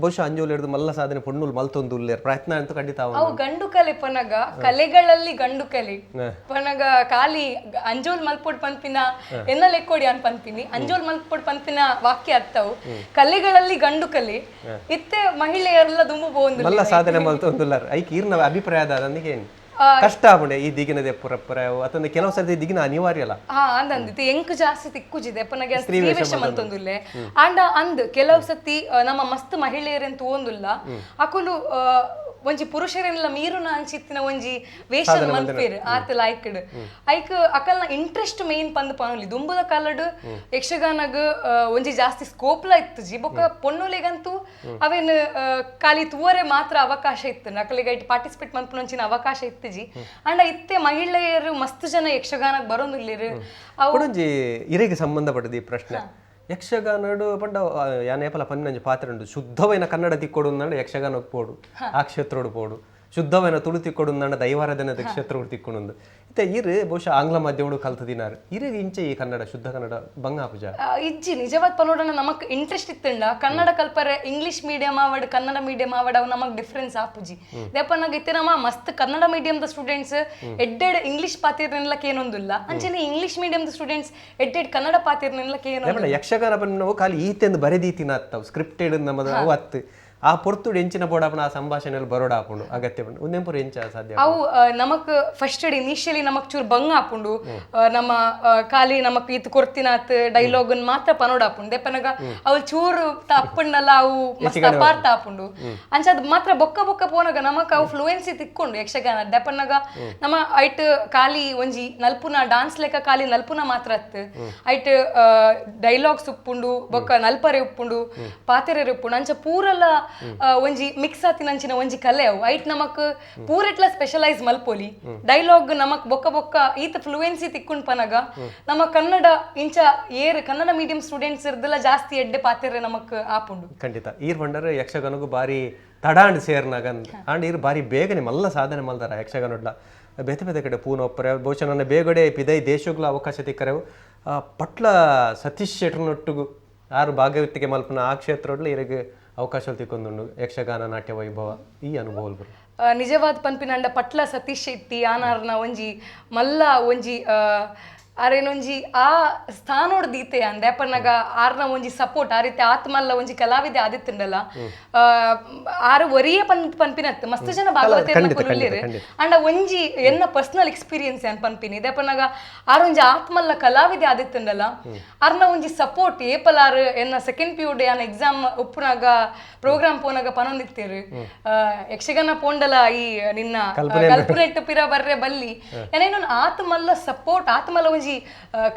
ಬಹುಶಃ ಅಂಜೋಲು ಹಿಡಿದು ಮಲ್ಲ ಸಾಧನೆ ಪೊಣ್ಣುಲ್ ಮಲ್ತೊಂದು ಉಲ್ಲೇರ್ ಪ್ರಯತ್ನ ಅಂತೂ ಖಂಡಿತ. ಅವು ಗಂಡು ಕಲೆ ಪನಗ ಕಲೆಗಳಲ್ಲಿ ಗಂಡು ಕಲೆ ಪನಗ ಖಾಲಿ ಅಂಜೋಲ್ ಮಲ್ಪೊಡ್ ಪನ್ಪಿನ ಎನ್ನ ಲೆಕ್ಕೋಡಿ ಅನ್ ಪನ್ಪಿನಿ ಅಂಜೋಲ್ ಮಲ್ಪೊಡ್ ಪನ್ಪಿನ ವಾಕ್ಯ ಅತ್ತವು. ಕಲೆಗಳಲ್ಲಿ ಗಂಡು ಕಲೆ ಇತ್ತೆ ಮಹಿಳೆಯರೆಲ್ಲ ದುಂಬು ಪೋವೊಂದು ಮಲ್ಲ ಸಾಧನೆ ಮಲ್ತೊಂದುಲ್ಲಾರ್. ಐಕ್ ಈರ್ನ ಅಭಿಪ್ರಾಯ ದಾದಂದಿಗೆ ಏನು ಕಷ್ಟ ಆಪುಂಡೆ ಈ ದಿಗಿನದೆ ಪುರಪುರ ಅತಂದೆ ಕೆಲವು ಸರ್ತಿ ದಿಗಿನ ಅನಿವಾರ್ಯ ಅಲ್ಲ. ಹಾ ಅಂದಂದಿತ್ತು ಎಂಕ್ ಜಾಸ್ತಿ ತಿಕ್ಕುಜಿದೆ ಅಪ್ಪನಗೆ ಸ್ತ್ರೀ ವೇಷ ಮಲ್ತೊಂದುಲ್ಲೆ. ಆಂಡ ಅಂದ್ ಕೆಲವು ಸತಿ ನಮ್ಮ ಮಸ್ತ್ ಮಹಿಳೆಯರೆನ್ ತೂವೊಂದುಲ್ಲ ಅಕುಲು ಒಂಜಿ ಪುರುಷರೆನ್ಲ ಮೀರುನ ಅಂಚಿತ್ತಿನ ಒಂಜಿ ವೇಷ ಮಲ್ಪೇರು ಆತ ಲಾಯ್ಕಡ್. ಐಕ್ ಅಕಲ್ನ ಇಂಟ್ರೆಸ್ಟ್ ಮೇನ್ ಪಂದ್ ಪನೊಲಿ. ದುಂಬುದ ಕಾಲಡ್ ಯಕ್ಷಗಾನಗ್ ಒಂಜಿ ಜಾಸ್ತಿ ಸ್ಕೋಪ್ಲ ಇತ್ತುಜಿ. ಬೊಕ್ಕ ಪೊಣ್ಣುಲೆಗಂತೂ ಅವೇನ್ ಖಾಲಿ ತೂವರೆ ಮಾತ್ರ ಅವಕಾಶ ಇತ್ತು, ಅಕಲಿಗೆ ಐಟ್ ಪಾರ್ಟಿಸಿಪೇಟ್ ಮಲ್ಪುನಂಚಿನ ಅವಕಾಶ ಇತ್ತುಜಿ. ಅಂಡ ಇತ್ತೆ ಮಹಿಳೆಯರು ಮಸ್ತ್ ಜನ ಯಕ್ಷಗಾನಕ್ ಬರೋಂದುಲ್ಲೆರ್. ಒಂಜಿ ಇರೆಗೆ ಸಂಬಂಧಪಟ್ಟದ ಈ ಪ್ರಶ್ನೆ. ಯಕ್ಷಗಾನಡು ಪಂಡ ಯಾನೇಪಲ ಪನ್ನಂಜಿ ಪಾತ್ರ ಉಂಡು. ಶುದ್ಧವೈನ ಕನ್ನಡ ತಿಕ್ಕೊಡು ಅಂದಂಡ ಯಕ್ಷಗಾನಕ್ಕೆ ಪೋಡು, ಆ ಕ್ಷೇತ್ರೋಡು ಪೋಡು. ಶುದ್ಧವೈನ ತುಳು ತಿಕ್ಕೊಡು ಅಂದಂಡ ದೈವಾರಾಧನೆ ಕ್ಷೇತ್ರೋಡು ತಿಕ್ಕೊಡು. ಇತ್ತೆ ಇರು ಬಹುಶಃ ಆಂಗ್ಲ ಮಾಧ್ಯಮಡು ಕಲ್ತದಿನಾರು. ಇರಿಗೆ ಇಂಚೆ ಈ ಕನ್ನಡ ಶುದ್ಧ ಕನ್ನಡ ಬಂಗ ಪೂಜಾ ಇಜ್ಜಿ. ನಿಜವಾದ ಪನೋಡಣ ನಮಕ್ ಇಂಟ್ರೆಸ್ಟ್ ಇತ್ತಂಡ ಕನ್ನಡ ಕಲ್ಪರೆ ಇಂಗ್ಲಿಷ್ ಮೀಡಿಯಂ ಆವಡ್ ಕನ್ನಡ ಮೀಡಿಯಂ ಆವಡ್ ಅವು ನಮಕ್ ಡಿಫ್ರೆನ್ಸ್ ಆಪುಜಿ. ದೇಪನಾಗ ಇತ್ತೆ ನಮ್ಮ ಮಸ್ತ್ ಕನ್ನಡ ಮೀಡಿಯಂದ ಸ್ಟೂಡೆಂಟ್ಸ್ ಎಡ್ಡೆಡ್ ಇಂಗ್ಲಿಷ್ ಪಾತಿರ್ನೆಲ್ಲ ಏನೊಂದಿಲ್ಲ. ಅಂಚೆನೆ ಇಂಗ್ಲಿಷ್ ಮೀಡಿಯಂದ ಸ್ಟೂಡೆಂಟ್ಸ್ ಎಡ್ಡೆಡ್ ಕನ್ನಡ ಪಾತಿರ್ನೆಲ್ಲ ಏನೊಂದು. ಯಕ್ಷಗಾನ ಪನ್ನವು ಖಾಲಿ ಈತೆಂದು ಬರೆದೀತಿನ ಅತ್ತವು ಸ್ಕ್ರಿಪ್ಟೆಡ್ ನಮ್ಮದು ಅವು ಅತ್ತು. ಆ ಪೊರ್ತುಡು ಎಂಚಿನ ಬೋಡಾಪಣ ಆ ಸಂಭಾಷಣೆಯಲ್ಲಿ ಬರೋಡ ಹಾಕೊಂಡು ಅಗತ್ಯ ಉಂಡು ಒಂದೆಂಪುರು ಎಂಚ ಸಾಧ್ಯ. ಅವು ನಮಕ್ ಫಸ್ಟ್ ಇನಿಷಿಯಲಿ ನಮಕ್ ಚೂರು ಬಂಗ ಹಾಪುಂಡು. ನಮ್ಮ ಖಾಲಿ ನಮಕ್ ಇತ್ತು ಕೊರ್ತಿನಾತ್ ಡೈಲಾಗ್ ಮಾತ್ರ ಪನೋಡ ಹಾಪುಂಡು. ದೇಪನಗ ಅವು ಚೂರು ತಪ್ಪುಂಡಲ್ಲ ಅವು ಮಸ್ತ್ ಅಪಾರ್ಥ ಹಾಪುಂಡು. ಅಂಚ ಅದು ಮಾತ್ರ ಬೊಕ್ಕ ಬೊಕ್ಕ ಪೋನಗ ನಮಕ್ ಅವು ಫ್ಲೂಯೆನ್ಸಿ ತಿಕ್ಕೊಂಡು ಯಕ್ಷಗಾನ. ದೇಪನಗ ನಮ್ಮ ಐಟ್ ಖಾಲಿ ಒಂಜಿ ನಲ್ಪುನ ಡಾನ್ಸ್ ಲೆಕ್ಕ ಖಾಲಿ ನಲ್ಪುನ ಮಾತ್ರ ಅತ್ತು. ಐಟ್ ಡೈಲಾಗ್ಸ್ ಉಪ್ಪುಂಡು, ಬೊಕ್ಕ ನಲ್ಪರೆ ಉಪ್ಪುಂಡು, ಪಾತೆರೆ ಉಪ್ಪುಂಡು. ಅಂಚ ಪೂರಲ ಒಂಜಿ ಮಿಕ್ಸ್ ಆತಿನಂಚಿನ ಒಂಜಿ ಕಲೆ ಅವು. ಐಟ್ ನಮಕ್ ಪೂರೆಟ್ಲ ಸ್ಪೆಷಲೈಸ್ ಮಲ್ಪೊಲಿ. ಡೈಲಾಗ್ ನಮಕ್ ಬೊಕ್ಕ ಬೊಕ್ಕ ಈತ ಫ್ಲೂಯೆನ್ಸಿ ತಿಕ್ಕೊಂಡ್ ಪನಗ ನಮ್ಮ ಕನ್ನಡ ಇಂಚ ಏರ್ ಕನ್ನಡ ಮೀಡಿಯಂ ಸ್ಟೂಡೆಂಟ್ಸ್ ಇರ್ದಲ್ಲ ಜಾಸ್ತಿ ಎಡ್ಡೆ ಪಾತೆರೆ ನಮಕ್ ಆಪುಂಡು. ಖಂಡಿತ ಈರ್ ಪಂಡರೆ ಯಕ್ಷಗಾನಗು ಬಾರಿ ತಡಾಂಡ್ ಸೇರ್ನಾಗ ಅಂಡ್ ಈರ್ ಬಾರಿ ಬೇಗನೆ ಮಲ್ಲ ಸಾಧನೆ ಮಲ್ದಾರ ಯಕ್ಷಗಾನೊಡ್ಲ. ಬೇತೆ ಬೇತೆ ಕಡೆ ಪೂನ ಒಪ್ಪರೆ ಬಹುಶಃ ನನ್ನ ಬೇಗಡೆ ಪಿದೈ ದೇಶಗಳ ಅವಕಾಶ ತಿಕ್ಕರೆವು. ಪಟ್ಲ ಸತೀಶ್ ಶೆಟ್ರನೊಟ್ಟುಗು ಆರು ಭಾಗವತಿಗೆ ಮಲ್ಪನ ಆ ಕ್ಷೇತ್ರೊಡ್ಲ ಇರಿಗೆ ಅವಕಾಶ ತಿಕ್ಕೊಂದುಂಡು ಯಕ್ಷಗಾನ ನಾಟ್ಯ ವೈಭವ ಈ ಅನುಭವ. ನಿಜವಾದ ಪನ್ಪಿನಂಡ ಪಟ್ಲ ಸತೀಶ್ ಶೆಟ್ಟಿ ಆನಾರ್ನ ಒಂಜಿ ಮಲ್ಲ ಒಂಜಿ ಆರೇನೊಂಜಿ ಆ ಸ್ಥಾನೋಡ್ ದೀತೆ ಅಂದೆ ಅಪ್ಪನಾಗ ಆರ್ನ ಒಂಜಿ ಸಪೋರ್ಟ್ ಆ ರೀತಿ ಆತ್ಮಲ್ಲ ಒಂಜಿ ಕಲಾವಿದೆ ಆದಿತ್ತಂಡಲ್ಲ ಆರು ಒರಿಯೇ ಪನ್ಪಿನತ್ತು ಮಸ್ತ್ ಜನ ಭಾಗವತೇರ್ನ ಕುಲ್ಲುಲ್ಲೆರ್. ಅಂಡ ಒಂಜಿ ಎನ್ನ ಪರ್ಸನಲ್ ಎಕ್ಸ್ಪೀರಿಯನ್ಸ್ ಅನ್ ಪನ್ಪಿನಿ ಇದಪ್ಪನಾಗ ಆರೊಂಜಿ ಆತ್ಮಲ್ಲ ಕಲಾವಿದೆ ಆದಿತ್ತಂಡಲ್ಲ ಆರ್ನ ಒಂಜಿ ಸಪೋರ್ಟ್ ಏಪಲಾರು ಎನ್ನ second P U day an exam ಉಪ್ಪುನಾಗ program ಪೋನಾಗ ಪನೊಂದಿತ್ತೇರು Yakshagana ಪೋಂಡಲ ಈ ನಿನ್ನ ಕಲ್ಪನೆಟ್ಟು ಪಿರ ಬರ್ರೆ ಬಲ್ಲಿ ಏನೇನೊಂದು ಆತ್ಮಲ್ಲ ಸಪೋರ್ಟ್ ಆತ್ಮಲ್ಲ ಒಂಜಿ ಒಂಜಿ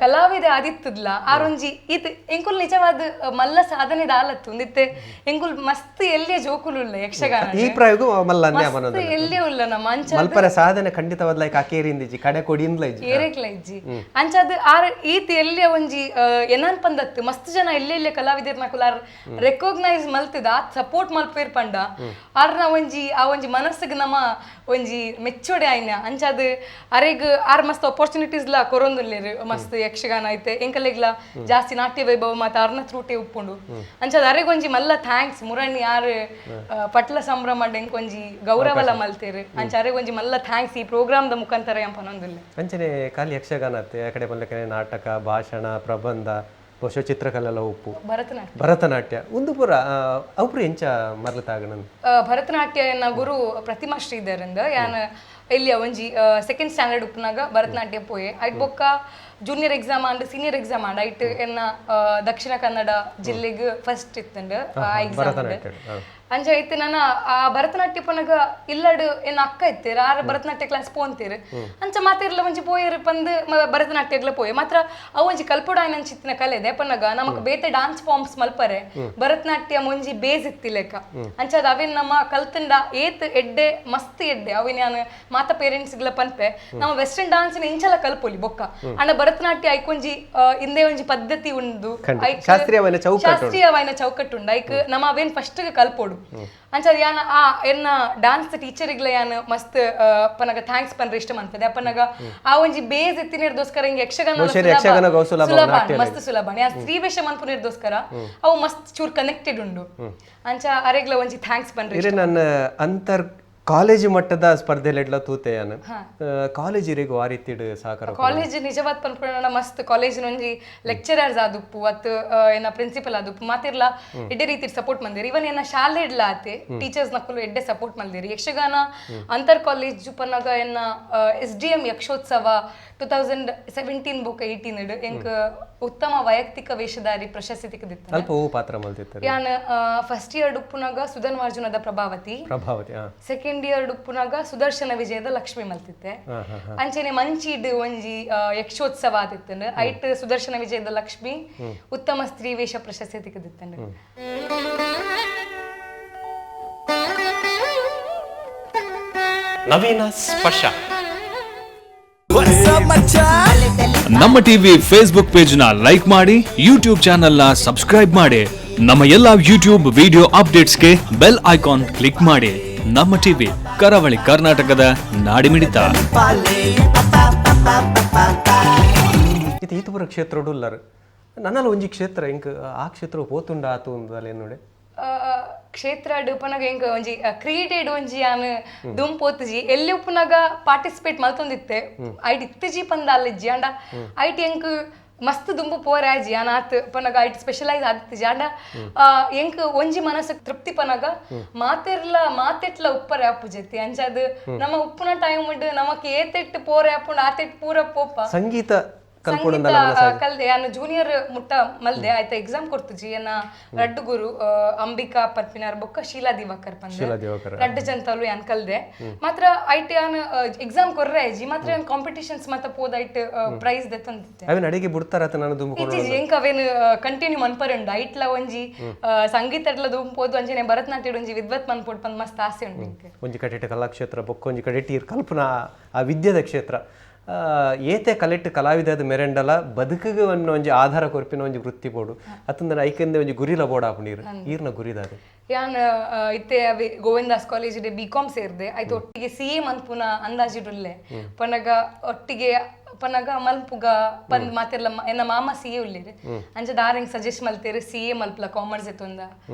ಕಲಾವಿದೆ ಆದಿತ್ತದ್ಲ ಆರೊಂಜಿ ಈತ್ ಎಂಕುಲ್ ನಿಜವಾದ ಮಲ್ಲ ಸಾಧನೆ ದಾಲತ್ತು ಒಂದಿತ್ತೆ ಎಂಕುಲ್ ಮಸ್ತ್ ಎಲ್ಲಿಯ ಜೋಕುಲುಲ್ಲ ಯಕ್ಷಗಾನ ಈ ಪ್ರಾಯೋಗ ಮಲ್ಲ ಮಸ್ತ್ ಎಲ್ಲಿಯೇ ಉಲ್ಲ ನಮ್ಮ ಅಂಚ ಮಲ್ಪರ ಸಾಧನೆ ಖಂಡಿತವಾದ ಲೈಕ್ ಅಕೇರಿಂದಿಜಿ ಕಡೆ ಕೊಡಿಂದ್ಲ ಇಜ್ಜಿ ಏರೇಕ್ಲ ಇಜ್ಜಿ ಅಂಚಾದ್ ಆರ್ ಈತ್ ಎಲ್ಲಿಯ ಒಂಜಿ ಎನಾನ್ ಪಂದತ್ತು ಮಸ್ತ್ ಜನ ಎಲ್ಲೆಲ್ಲ ಕಲಾವಿದರ್ನ ಕುಲಾರ್ ರೆಕಾಗ್ನೈಸ್ ಮಲ್ತಿದ ಆತ್ ಸಪೋರ್ಟ್ ಮಲ್ಪೇರ್ ಪಂಡ ಆರ್ನ ಒಂಜಿ ಆ ಒಂಜಿ ಮನಸ್ಸಿಗೆ ನಮ್ಮ ಒಂಜಿ ಮೆಚ್ಚೋಡೆ ಆಯ್ನ ಅಂಚಾದ್ ಅರೆಗ್ ಆರ್ ಮಸ್ತ್ ಅಪರ್ಚುನಿಟೀಸ್ ಲಾ ಕೊರೊಂದುಲ್ಲೇರು ಮಸ್ತ್ ಯಕ್ಷಗಾನ ಐತೆ ಎಂಕಲೆಗ್ಲ ಜಾಸ್ತಿ ನಾಟ್ಯ ವೈಭವ ಮಾತ ಆರ್ನ ತ್ರೂಟೆ ಉಪ್ಪುಂಡು ಅಂಚಾದ್ ಅರೆಗ್ ಒಂಜಿ ಮಲ್ಲ thanks ಮುರಣಿ ಆರ್ ಪಟ್ಲ ಸಂಭ್ರಮ ಎಂಕೊಂಜಿ ಗೌರವಲ ಮಲ್ತೇರು ಅಂಚ ಅರೆಗ್ ಒಂಜಿ ಮಲ್ಲ thanks ಈ ಪ್ರೋಗ್ರಾಮ್ ದ ಮುಖಾಂತರ ಎಂ ಪನೊಂದುಲ್ಲೆ. ಅಂಚನೆ ಖಾಲಿ ಯಕ್ಷಗಾನ ಅತ್ತೆ ಆ ಕಡೆ ಪನ್ಲೆಕನೆ ನಾಟಕ ಭಾಷಣ ಪ್ರಬಂಧ ಬಹುಶಃ ಚಿತ್ರಕಲೆಲ್ಲ ಉಪ್ಪು ಭರತನಾಟ್ಯ ಭರತನಾಟ್ಯ ಒಂದು ಪೂರ ಅವ್ರು ಎಂಚ ಮರ್ಲತಾಗಣ ಭರತನಾಟ್ಯ ಎನ್ನ ಗುರು ಪ್ರತಿಮಾ ಶ್ರೀಧರಂದ ಯಾನ್ ಇಲ್ಲಿ ಒಂಜಿ ಸೆಕೆಂಡ್ ಸ್ಟ್ಯಾಂಡರ್ಡ್ ಉಪ್ಪುನಾಗ ಭರತನಾಟ್ಯ ಪೋಯೆ ಐಟ್ ಬೊಕ್ಕ junior exam and senior exam and ಐಟ್ ಎನ್ನ ದಕ್ಷಿಣ ಕನ್ನಡ ಜಿಲ್ಲೆಗ್ ಫಸ್ಟ್ ಇತ್ತಂಡ್ ಆ ಎಕ್ಸಾಮ್ ಅಂಚ ಇತ್ತೆ ನಾನು ಆ ಭರತನಾಟ್ಯ ಪನಗ ಇಲ್ಲಡ್ ಎನ್ನ ಅಕ್ಕ ಇತ್ತೇರ್ ಆರ್ ಭರತನಾಟ್ಯ ಕ್ಲಾಸ್ ಪೋಂತೇರ್ ಅಂಚ ಮಾತೆರ್ಲ ಒಂಜಿ ಪೋಯೆರ್ ಪಂದ್ ಭರತನಾಟ್ಯಗ್ಲ ಪೋಯೆ ಮಾತ್ರ ಅವು ಒಂಜಿ ಕಲ್ಪುಡ ಅಂಚಿತ್ತಿನ ಕಲೆ ಇದೆ ಪನ್ನಗ ನಮಕ್ ಬೇತೆ ಡಾನ್ಸ್ ಫಾರ್ಮ್ಸ್ ಮಲ್ಪರೆ ಭರತನಾಟ್ಯ ಒಂಜಿ ಬೇಸ್ ಇತ್ತಿ ಲೆಕ್ಕ ಅಂಚ ಅದ್ ಅವೇನ್ ನಮ್ಮ ಕಲ್ತಂಡ ಏತ್ ಎಡ್ಡೆ ಮಸ್ತ್ ಎಡ್ಡೆ ಅವೇನ್ ಯಾನ್ ಮಾತ ಪೇರೆಂಟ್ಸ್ ಗ್ಲ ಪನ್ಪೆ ನಮ್ಮ ವೆಸ್ಟರ್ನ್ ಡಾನ್ಸ್ ಇಂಚಲ ಕಲ್ಪೊಲಿ ಬೊಕ್ಕ ಅಂಡ ಭರತನಾಟ್ಯ ಐಕೊಂಜಿ ಇಂದೇ ಒಂಜಿ ಪದ್ಧತಿ ಉಂಡು ಶಾಸ್ತ್ರೀಯವಾಯಿನ ಚೌಕಟ್ಟು ಶಾಸ್ತ್ರೀಯವಾಯಿನ ಚೌಕಟ್ಟು ಐಕ್ ನಮ್ಮ ಅವೇನ್ ಫಸ್ಟ್ ಕಲ್ಪೊಡು ಅಂಚ ಯಾನ ಆ ಎನ್ನ ಡಾನ್ಸ್ ಟೀಚರ್ಗ್ಲ ಯಾನ್ ಮಸ್ತ್ ಪನಗ thanks ಪನ್ರೆ ಇಷ್ಟ ಮನ್ಪದೆ ಅಪ್ಪನಗ ಆ ಒಂಜಿ ಬೇಸ್ ಎತ್ತಿನೇರ್ದೋಸ್ಕರ ಹಿಂಗೆ ಯಕ್ಷಗಾನ ಸುಲಭ ಮಸ್ತ್ ಸುಲಭ ಯಾನ್ ಸ್ತ್ರೀ ವೇಷ ಮನ್ಪುನೇರ್ದೋಸ್ಕರ ಅವು ಮಸ್ತ್ ಚೂರ್ ಕನೆಕ್ಟೆಡ್ ಉಂಡು ಅಂಚ ಅರೆಗ್ಲ ಒಂಜಿ thanks ಪನ್ರೆ. ನನ್ನ ಅಂತರ್ ಕಾಲೇಜು ಮಟ್ಟದ ಸ್ಪರ್ಧೆಲೆಡ್ಲ ತೂತೆ ಯಾನ್ ಕಾಲೇಜ್ ಇರೆಗ್ ಆ ರೀತಿಡ್ ಸಹಕಾರ ಕಾಲೇಜ್ ನಿಜವಾದ ಪನ್ಪುನ ಮಸ್ತ್ ಕಾಲೇಜ್ ಒಂಜಿ ಲೆಕ್ಚರರ್ಸ್ ಆದುಪ್ಪು ಅತ್ ಏನ ಪ್ರಿನ್ಸಿಪಲ್ ಆದುಪ್ಪು ಮಾತಿರ್ಲ ಎಡ್ಡೆ ರೀತಿ ಸಪೋರ್ಟ್ ಮಂದಿರಿ. ಇವನ್ ಏನ ಶಾಲೆ ಇಡ್ಲ ಆತೆ ಟೀಚರ್ಸ್ ನಕುಲು ಎಡ್ಡೆ ಸಪೋರ್ಟ್ ಮಂದಿರಿ. ಯಕ್ಷಗಾನ ಅಂತರ್ ಕಾಲೇಜ್ ಪನ್ನಗ ಎನ್ನ S D M Yakshotsava 2017 ಬೊಕ 18 ಎಂಕ್ ಉತ್ತಮ ವೈಯಕ್ತಿಕ ವೇಷಧಾರಿ ಪ್ರಶಸ್ತಿ ತಿಕ್ಕದಿತ್ತು. ಅಲ್ಪ ಹೂ ಪಾತ್ರ ಮಲ್ತಿತ್ತು. ಯಾನ್ ಫಸ್ಟ್ ಇಯರ್ ಡುಪ್ಪುನಾಗ ಸುಧನ್ವಾರ್ಜುನದ ಪ್ರಭಾವತಿ, ಸೆಕೆಂಡ್ ಇಯರ್ ಡುಪ್ಪುನಾಗ ಸುದರ್ಶನ ವಿಜಯದ ಲಕ್ಷ್ಮಿ ಮಲ್ತಿತ್ತೆ. ಅಂಚನೆ ಮಂಚಿಡ್ ಒಂಜಿ ಯಕ್ಷೋತ್ಸವ ಆದಿತ್ತು ಐಟ್ ಸುದರ್ಶನ ವಿಜಯದ ಲಕ್ಷ್ಮಿ ಉತ್ತಮ ಸ್ತ್ರೀ ವೇಷ ಪ್ರಶಸ್ತಿ ತಿಕ್ಕದಿತ್ತು. ನವೀನ ಸ್ಪರ್ಶ. ನಮ್ಮ TV Facebook page ನ ಲೈಕ್ ಮಾಡಿ, ಯೂಟ್ಯೂಬ್ ಚಾನೆಲ್ ನ ಸಬ್ಸ್ಕ್ರೈಬ್ ಮಾಡಿ, ನಮ್ಮ ಎಲ್ಲಾ ಯೂಟ್ಯೂಬ್ ವಿಡಿಯೋ ಅಪ್ಡೇಟ್ಸ್ಗೆ bell icon click ಮಾಡಿ. ನಮ್ಮ ಟಿವಿ ಕರಾವಳಿ ಕರ್ನಾಟಕದ ನಾಡಿಮಿಡಿತ. ಇದು ಈತಪುರ ಕ್ಷೇತ್ರ ಉಲ್ಲರು ನನ್ನಲ್ಲಿ ಒಂಜಿ ಕ್ಷೇತ್ರ ಇಂಕ್ ಆ ಕ್ಷೇತ್ರ ಪೋತುಂಡ ಆತು ಅಂದಲ್ಲ ನೋಡಿ ಕ್ಷೇತ್ರ ಡುಪನಗ ಎಂಕ್ ಒಂಜಿ ಕ್ರೀಡೆಡ್ ಒಂಜಿ ಯಾನ್ ದುಂ ಪೋತುಜಿ ಎಲ್ಲಿ ಉಪ್ಪುನಾಗ ಪಾರ್ಟಿಸಿಪೇಟ್ ಮಲ್ತೊಂದಿತ್ತೆ ಐಟ್ ಇತ್ತುಜಿ ಪಂದ ಅಲ್ಲಿಜ್ಜಿ ಅಂಡ ಐಟ್ ಎಂಕ್ ಮಸ್ತ್ ದುಂಬು ಪೋರಾಜಿ ಯಾನ್ ಆತ್ ಪನಗ ಐಟ್ ಸ್ಪೆಷಲೈಸ್ ಆದಿತ್ತುಜಿ ಅಂಡ ಎಂಕ್ ಒಂಜಿ ಮನಸ್ಸು ತೃಪ್ತಿ ಪನಗ ಮಾತೆರ್ಲ ಮಾತೆಟ್ಲ ಉಪ್ಪರೆ ಅಪ್ಪುಜೆತ್ತಿ ಅಂಚಾದ್ ನಮ್ಮ ಉಪ್ಪುನ ಟೈಮ್ ಉಂಡು ನಮಕ್ ಏತೆಟ್ಟು ಪೋರೆ ಅಪ್ಪುಂಡು ಆತೆಟ್ ಪೂರ ಪೋಪ ಸಂಗೀತ ಕಲ್ದೆ ಯಾನು ಜೂನಿಯರ್ ಮುಟ್ಟ ಮಲ್ದೆ ಆಯ್ತಾ ಎಕ್ಸಾಮ್ ಕೊಡ್ತುಜಿ ಎನ್ನ ರಡ್ಡು ಗುರು ಅಂಬಿಕಾ ಪತ್ಮಿನಾರ್ ಬೊಕ್ಕ ಶೀಲಾ ದಿವಾಕರ್ ಪಂದ್ ರಡ್ಡು ಜಂತಲು ಯಾನ್ ಕಲ್ದೆ ಮಾತ್ರ ಐಟ್ ಯಾನ್ ಎಕ್ಸಾಮ್ ಕೊರ್ರೆ ಆಯ್ಜಿ ಮಾತ್ರ ಯಾನ್ ಕಾಂಪಿಟಿಷನ್ಸ್ ಮಾತ್ರ ಪೋದ ಐಟ್ ಪ್ರೈಸ್ ದೆತ್ತೊಂದಿತ್ತೆ ಅವೇನ್ ಅಡಿಗೆ ಬಿಡ್ತಾರ ನಾನು ದುಂಬು ಇಜ್ಜಿ ಎಂಕ್ ಅವೇನ್ ಕಂಟಿನ್ಯೂ ಮನ್ಪರುಂಡು ಐಟ್ಲ ಒಂಜಿ ಸಂಗೀತ ದುಂಪೋದು ಅಂಚನೆ ಭರತನಾಟ್ಯ ಒಂಜಿ ವಿದ್ವತ್ ಮನ್ಪೋಡ್ ಪಂದ್ ಮಸ್ತ್ ಆಸೆ ಉಂಟು ಎಂಕ್. ಒಂಜಿ ಕಡೆಟ್ ಕಲಾಕ್ಷೇತ್ರ ಬೊಕ್ಕ ಒಂಜಿ ಕಡೆಟ್ ಕಲ್ಪನಾ ಆ ವಿದ್ಯೆದ ಕ್ಷೇತ್ರ ಏತೆ ಕಲೆಟ್ ಕಲಾವಿದದ ಮೆರೆಂಡಲ ಬದುಕಿಗೆ ಒಂದು ಒಂಜಿ ಆಧಾರ ಕೊರ್ಪಿನ ಒಂಜಿ ವೃತ್ತಿ ಬೋಡು ಅತ್ತಂದ್ರೆ ಐಕಂದೆ ಒಂಜಿ ಗುರಿಲ ಬೋಡ ಆಪುಂಡು ಈರ್ನ ಗುರಿದಾದೆ. ಯಾನ್ ಇತ್ತೆ ಅವೆ ಗೋವಿಂದಾಸ್ college B com ಸೇರ್ದೆ ಆಯ್ತು ಒಟ್ಟಿಗೆ ಸಿ ಎ ಮನ್ಪುನ ಅಂದಾಜಿಡುಲ್ಲೆ ಪನಗ ಒಟ್ಟಿಗೆ ಪನಗ ಮಲ್ಪುಗ ಪಂದ್ ಮಾತೆರ್ಲ ಎನ್ನ ಮಾಮ ಸಿ ಎ ಉಲ್ಲೇರು ಅಂಚ ದಾರೆಂಗ್ ಸಜೆಸ್ಟ್ ಮಲ್ತೇರು ಸಿ ಎ ಮಲ್ಪಲ ಕಾಮರ್ಸ್ ಎತ್ತೊಂದ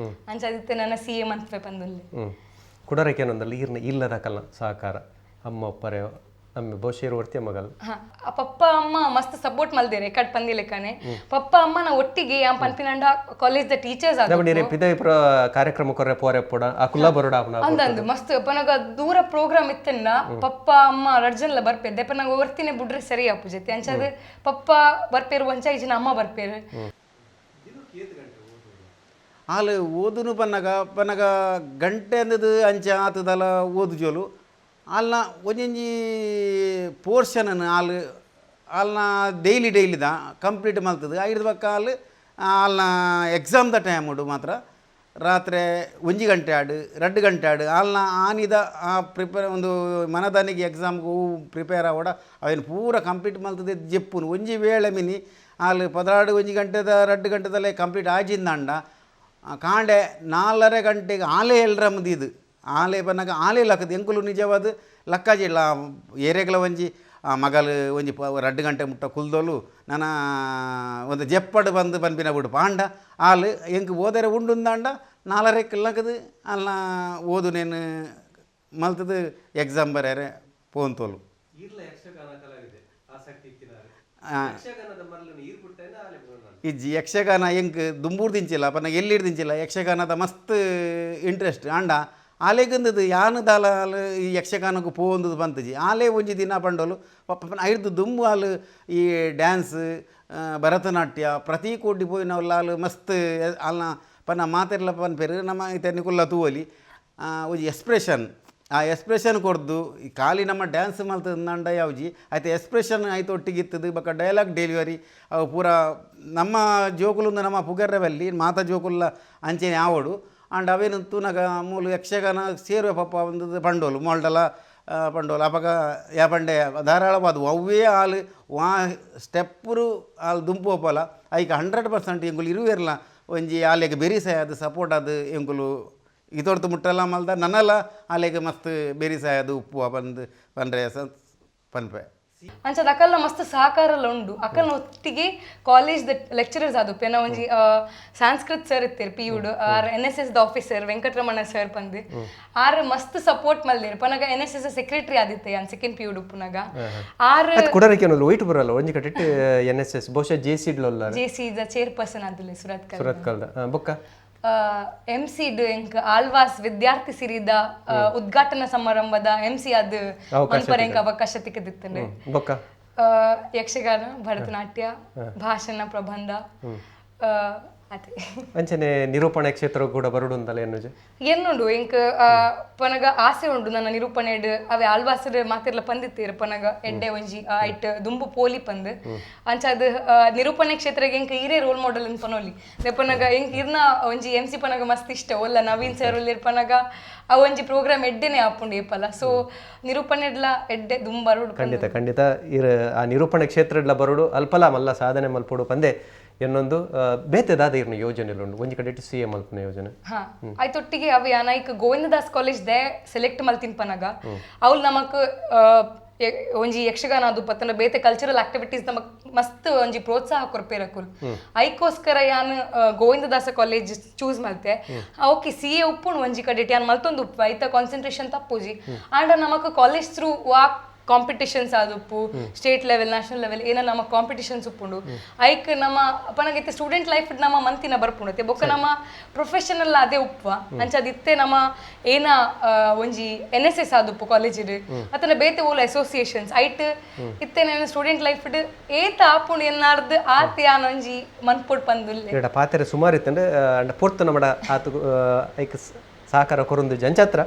ಅಂಚ ಅದಿತ್ತೆ ನನ್ನ ಸಿ ಎ ಮನ್ಪೆ ಪಂದುಲ್ಲೆ. ಕುಡರಕೇನೊಂದಲ್ಲ ಈರ್ನ ಇಲ್ಲದ ಕಲ್ಲ ಸಹಕಾರ ಅಮ್ಮ ಒಪ್ಪರೆ ಅಮ್ಮ ಬಹುಶಃ ವರ್ತಿಯ ಮಗಲ್. ಪಪ್ಪ ಅಮ್ಮ ಮಸ್ತ್ ಸಪೋರ್ಟ್ ಮಲ್ದೇರೆ ಕಟ್ ಪಂದಿಲೆಕ್ಕನೆ ಪಪ್ಪ ಅಮ್ಮನ ಒಟ್ಟಿಗೆ ಯಾನ್ ಪನ್ಪಿನಂಡ college the teachers ಕಾರ್ಯಕ್ರಮ ಕೊರ್ರೆ ಪೋರೆ ಪೋಡ ಆ ಕುಲ್ಲ ಬರೋಡ ಅಂದಂದು ಮಸ್ತ್ ಪನಗ ದೂರ ಪ್ರೋಗ್ರಾಮ್ ಇತ್ತನ್ನ ಪಪ್ಪ ಅಮ್ಮ ರಡ್ಜನ್ಲ ಬರ್ಪೆದ್ದೆ ಪನಗ ಒರ್ತಿನೇ ಬುಡ್ರೆ ಸರಿ ಅಪ್ಪು ಜೊತೆ ಅಂಚಾದ ಪಪ್ಪ ಬರ್ಪೇರು ಒಂಚ ಈಜಿನ ಅಮ್ಮ ಬರ್ಪೇರು. ಆಲು ಓದುನು ಪನ್ನಗ ಪನ್ನಗ ಗಂಟೆ ಅಂದದು ಅಂಚೆ ಆತದಲ ಓದು ಜೋಲು ಆಲ್ನ ಒಂಜೊಂಜಿ ಪೋರ್ಷನನ್ನು ಆಲು ಆಲ್ನ ಡೈಲಿ ಡೈಲಿದ ಕಂಪ್ಲೀಟ್ ಮಲ್ತದೆ. ಐದು ಬಕ್ಕ ಆಲ್ ಆಲ್ನ ಎಕ್ಸಾಮ್ದ ಟೈಮ್ ಉಂಡು ಮಾತ್ರ ರಾತ್ರಿ 1 ಗಂಟೆ ಆಡು 2 ಗಂಟೆ ಆಡು ಆಲ್ನ ಆನಿದ ಆ ಪ್ರಿಪೇರ್ ಒಂದು ಮನದಾನಿಗೆ ಎಕ್ಸಾಮ್ಗೆ ಪ್ರಿಪೇರ್ ಆವಡ ಅವೇನು ಪೂರ ಕಂಪ್ಲೀಟ್ ಮಲ್ತದೆ ಜೆಪ್ಪುನು. ಒಂಜಿ ವೇಳೆ ಮಿನಿ ಆಲ್ 12 1 ಗಂಟೆದ 2 ಗಂಟೆದಲ್ಲೇ ಕಂಪ್ಲೀಟ್ ಆಜಿಂದಾಂಡ ಕಾಂಡೆ 4.30 ಗಂಟೆಗೆ ಆಲೆ ಎಲ್ರ ಮುದಿದು ಆಲೆ ಬನ್ನಾಗ ಆಲೆ ಲಕ್ಕದು ಎಂಕುಲು ನಿಜವಾದ ಲಕ್ಕಾಜಿಲ್ಲ ಏರೆಗಳ ಒಂಜಿ ಆ ಮಗಲು ಒಂಜಿ 2 ಗಂಟೆ ಮುಟ್ಟ ಕುಲ್ದೋಲು ನನ ಒಂದು ಜೆಪ್ಪಡು ಬಂದು ಪನ್ಪಿನ ಬಿಡು ಪಾಂಡ ಆಲು ಎಂಕ್ ಓದರೆ ಉಂಡುಂದಾಂಡ 4.30 ಲಕ್ಕದು ಅಲ್ಲ ಓದು ನೇನು ಮಲ್ತದು ಎಕ್ಸಾಮ್ ಬರೆಯರೆ ಪೋಂತೋಲು. ಇಜ್ಜಿ ಯಕ್ಷಗಾನ ಎಂಕ್ ದುಂಬೂರು ದಿಂಚಿಲ್ಲ ಪನ್ನ ಎಲ್ಲಿಡ್ ದಿಂಚಿಲ್ಲ ಯಕ್ಷಗಾನದ ಮಸ್ತ್ ಇಂಟ್ರೆಸ್ಟ್ ಆಂಡ ಆಲೆಗಂದದು ಯಾನು ದಾಲ ಆಲು ಈ ಯಕ್ಷಗಾನಕ್ಕೆ ಪೋಂದದು ಬಂತಜಿ ಆಲೆ ಒಂಜಿ ದಿನ ಪಂಡೋಲು ಪಪ್ಪ ಐರ್ದು ದುಂಬು ಆಲು ಈ ಡ್ಯಾನ್ಸ್ ಭರತನಾಟ್ಯ ಪ್ರತಿ ಕೋಟಿ ಪೋಯಿನವಲ್ಲ ಆಲು ಮಸ್ತ್ ಆಲ್ನ ಪನ್ನ ಮಾತೆರ್ಲ ಪನ್ಪೇರು ನಮ್ಮ ಇತ್ತೆ ನಿಕುಲ್ಲ ತೂವಲಿ ಒಂಜಿ ಎಕ್ಸ್ಪ್ರೆಷನ್ ಆ ಎಕ್ಸ್ಪ್ರೆಷನ್ ಕೊರ್ದು ಈ ಖಾಲಿ ನಮ್ಮ ಡ್ಯಾನ್ಸ್ ಮಲ್ತದಂಡ ಯಾವ್ಜಿ ಆಯ್ತು ಎಕ್ಸ್ಪ್ರೆಷನ್ ಆಯ್ತು ಒಟ್ಟಿಗೆ ಇತ್ತದು ಬೊಕ್ಕ ಡೈಲಾಗ್ ಡೆಲಿವರಿ ಅವು ಪೂರ ನಮ್ಮ ಜೋಕುಲುಂದು ನಮ್ಮ ಪುಗರ್ರವಲ್ಲಿ ಮಾತ ಜೋಕುಲ್ಲ ಅಂಚೆನೆ ಆವಡು ಆಂಡ್ ಅವೇನು ತೂನಗ ಮೂಲು ಯಕ್ಷಗಾನ ಸೇರುವ ಪಪ್ಪ ಒಂದು ಪಂಡೋಲು ಮೋಲ್ಡಲ ಪಂಡೋಲು ಅಪಗ ಯಾ ಪಂಡೆ ಧಾರಾಳವಾದ ಅವ್ವೇ ಆಲ್ ವಾ ಸ್ಟೆಪ್ಪರು ಆಲ್ ದುಂಪು ಒಪ್ಪಲ ಐಕ್ 100% ಎಂಕುಲು ಇರುವೇರ್ಲ ಒಂಜಿ ಆಲೆಗ್ ಬೆರಿಸಾಯ ಅದು ಸಪೋರ್ಟ್ ಅದು ಎಂಕುಲು ಇದೊರ್ತು ಮುಟ್ಟಲ್ಲ ಮಲ್ದ ನನ್ನಲ್ಲ ಆಲೆಗ್ ಮಸ್ತ್ ಬೆರಿಸಾಯ ಅದು ಉಪ್ಪು ಬಂದು ಪಂಡ್ರೆ ಪನ್ಪೆ. ಅಂಚದ ಅಕಲ್ನ ಮಸ್ತ್ ಸಹಕಾರಲ್ಲ ಉಂಡು. ಅಕಲ್ನ ಒತ್ತಿಗೆ ಕಾಲೇಜ್ ದ ಲೆಕ್ಚರರ್ಸ್ ಅದು ಪೆನ ಒಂಜಿ ಸಂಸ್ಕೃತ್ ಸರ್ ಇತ್ತೀರ್ P Yud R N S S the officer Venkataramana sir ಪಂದು R ಮಸ್ತ್ ಸಪೋರ್ಟ್ ಮಲ್ದಿರ್. ಪನಗ N S S secretary ಆದಿತ್ತೆ ಯಾನ್ second P Yud ಪುನಗ R ಕುಡರಕ್ಕೆ ಅನ್ನೋದು ವೈಟ್ ಬರಲ್ಲ ಒಂಜಿ ಕಟ್ಟಿಟ್ಟು N S S ಬಹುಶಃ ಜೆ ಸಿ ಡ್ಲೊಲ್ಲ J C the chairperson ಆದಿಲ್ಲ ಸುರತ್ಕಲ್ ಸುರತ್ಕಲ್ದ ಬೊಕ್ಕ ಎಂ ಸಿ ಎಂಕ್ ಆಳ್ವಾಸ್ ವಿದ್ಯಾರ್ಥಿ ಸಿರಿದ ಉದ್ಘಾಟನಾ ಸಮಾರಂಭದ ಎಂ ಸಿ ಅದು ಮನ್ಪರೆ ಎಂಕ್ ಅವಕಾಶ ತಿಕ್ಕದಿತ್ತಂಡೆ. ಬೊಕ್ಕ ಯಕ್ಷಗಾನ, ಭರತನಾಟ್ಯ, ಭಾಷಣ, ಪ್ರಬಂಧ ಅದೇ ಅಂಚನೆ ನಿರೂಪಣೆ ಕ್ಷೇತ್ರ ಕೂಡ ಬರುಡು ಅಂತಲ್ಲ ಎನ್ನುಜೆ ಎನ್ನುಂಡು ಎಂಕ್ ಪನಗ ಆಸೆ ಉಂಡು ನನ್ನ ನಿರೂಪಣೆಡ್ ಅವೆ ಆಳ್ವಾಸರ್ ಮಾತಿರ್ಲ ಪಂದಿತ್ತೀರ್ ಪನಗ ಎಡ್ಡೆ ಒಂಜಿ ಐಟ್ ದುಂಬು ಪೋಲಿ ಪಂದ್ ಅಂಚ ಅದು ನಿರೂಪಣೆ ಕ್ಷೇತ್ರಗೆ ಎಂಕ್ ಈರೇ ರೋಲ್ ಮಾಡೆಲ್ ಅಂತ ಪನೋಲಿ ಪನಗ ಎಂಕ್ ಇರ್ನ ಒಂಜಿ ಎಂ ಸಿ ಪನಗ ಮಸ್ತ್ ಇಷ್ಟ ಒಲ್ಲ ನವೀನ್ ಸರ್ ಉಲ್ಲೇರ್ ಪನಗ ಆ ಒಂಜಿ ಪ್ರೋಗ್ರಾಮ್ ಎಡ್ಡೆನೆ ಆಪುಂಡು ಏಪಲ. ಸೊ ನಿರೂಪಣೆಡ್ಲ ಎಡ್ಡೆ ದುಂಬು ಬರುಡು. ಖಂಡಿತ ಖಂಡಿತ ಇರ್ ಆ ನಿರೂಪಣೆ ಕ್ಷೇತ್ರಡ್ಲ ಬರುಡು ಅಲ್ಪಲ ಮಲ್ಲ ಸಾಧನೆ ಮಲ್ಪೊಡು ಪಂದೆ ಎನ್ನೊಂದು ಬೇತೆ ದಾದ ಇರ್ನ ಯೋಜನೆ ಉಂಡು ಒಂಜಿ ಕಡೆ ಸಿ ಎ ಮಲ್ಪುನ ಯೋಜನೆ. ಹಾ ಆಯ್ತೊಟ್ಟಿಗೆ ಅవి Naik Govindadas college they select ಮಲ್ತಿನ್ ಪನಗ ಅವ್ಲು ನಮಕ್ ಒಂಜಿ ಯಕ್ಷಗಾನ ಅದು ಪತ್ತನ ಬೇತೆ ಕಲ್ಚರಲ್ ಆಕ್ಟಿವಿಟೀಸ್ ನಮಕ್ ಮಸ್ತ್ ಒಂಜಿ ಪ್ರೋತ್ಸಾಹ ಕೊರ್ಪೇರಕುಲ್ ಐಕೋಸ್ಕರ ಯಾನ್ ಗೋವಿಂದದಾಸ ಕಾಲೇಜ್ ಚೂಸ್ ಮಲ್ತೆ. Okay C A ಉಪ್ಪುಂಡು ಒಂಜಿ ಕಡೆ ಯಾನ್ ಮಲ್ತೊಂದು ಉಪ್ಪು ಐತ ಕಾನ್ಸಂಟ್ರೇಷನ್ ತಪ್ಪುಜಿ ಆಂಡ ನಮಕ್ ಕಾಲೇಜ್ ಥ್ರೂ ವಾ ಕಾಂಪಿಟಿಷನ್ಸ್ ಆದುಪ್ಪು state level national level ಏನ ನಮ್ಮ ಕಾಂಪಿಟಿಷನ್ಸ್ ಉಪ್ಪುಂಡು ಐಕ್ ನಮ್ಮ ಪನಗೈತೆ ಸ್ಟೂಡೆಂಟ್ ಲೈಫ್ ನಮ್ಮ ಮಂತಿನ ಬರ್ಪುಂಡತೆ ಬೊಕ್ಕ ನಮ್ಮ ಪ್ರೊಫೆಷನಲ್ ಅದೇ ಉಪ್ಪುವ ಅಂಚ ಅದಿತ್ತೆ ನಮ್ಮ ಏನ ಒಂಜಿ N S S ಆದುಪ್ಪು college ಅತನ ಬೇತೆ ಓಲ ಅಸೋಸಿಯೇಷನ್ಸ್ ಐಟ್ ಇತ್ತೆ ನನ್ನ ಸ್ಟೂಡೆಂಟ್ ಲೈಫ್ ಏತ ಆಪುಂಡು ಎನ್ನಾರ್ದು ಆತ ಯಾನ್ ಒಂಜಿ ಮನ್ಪೊಡ್ ಪಂದುಲ್ಲೆ. ಇಡ ಪಾತೆರೆ ಸುಮಾರು ಇತ್ತಂಡೆ ಅಂಡ ಪೊರ್ತು ನಮ್ಮಡ ಆತು ಐಕ್ ಸಹಕಾರ ಕೊರೊಂದು ಜಂಚಾತ್ರ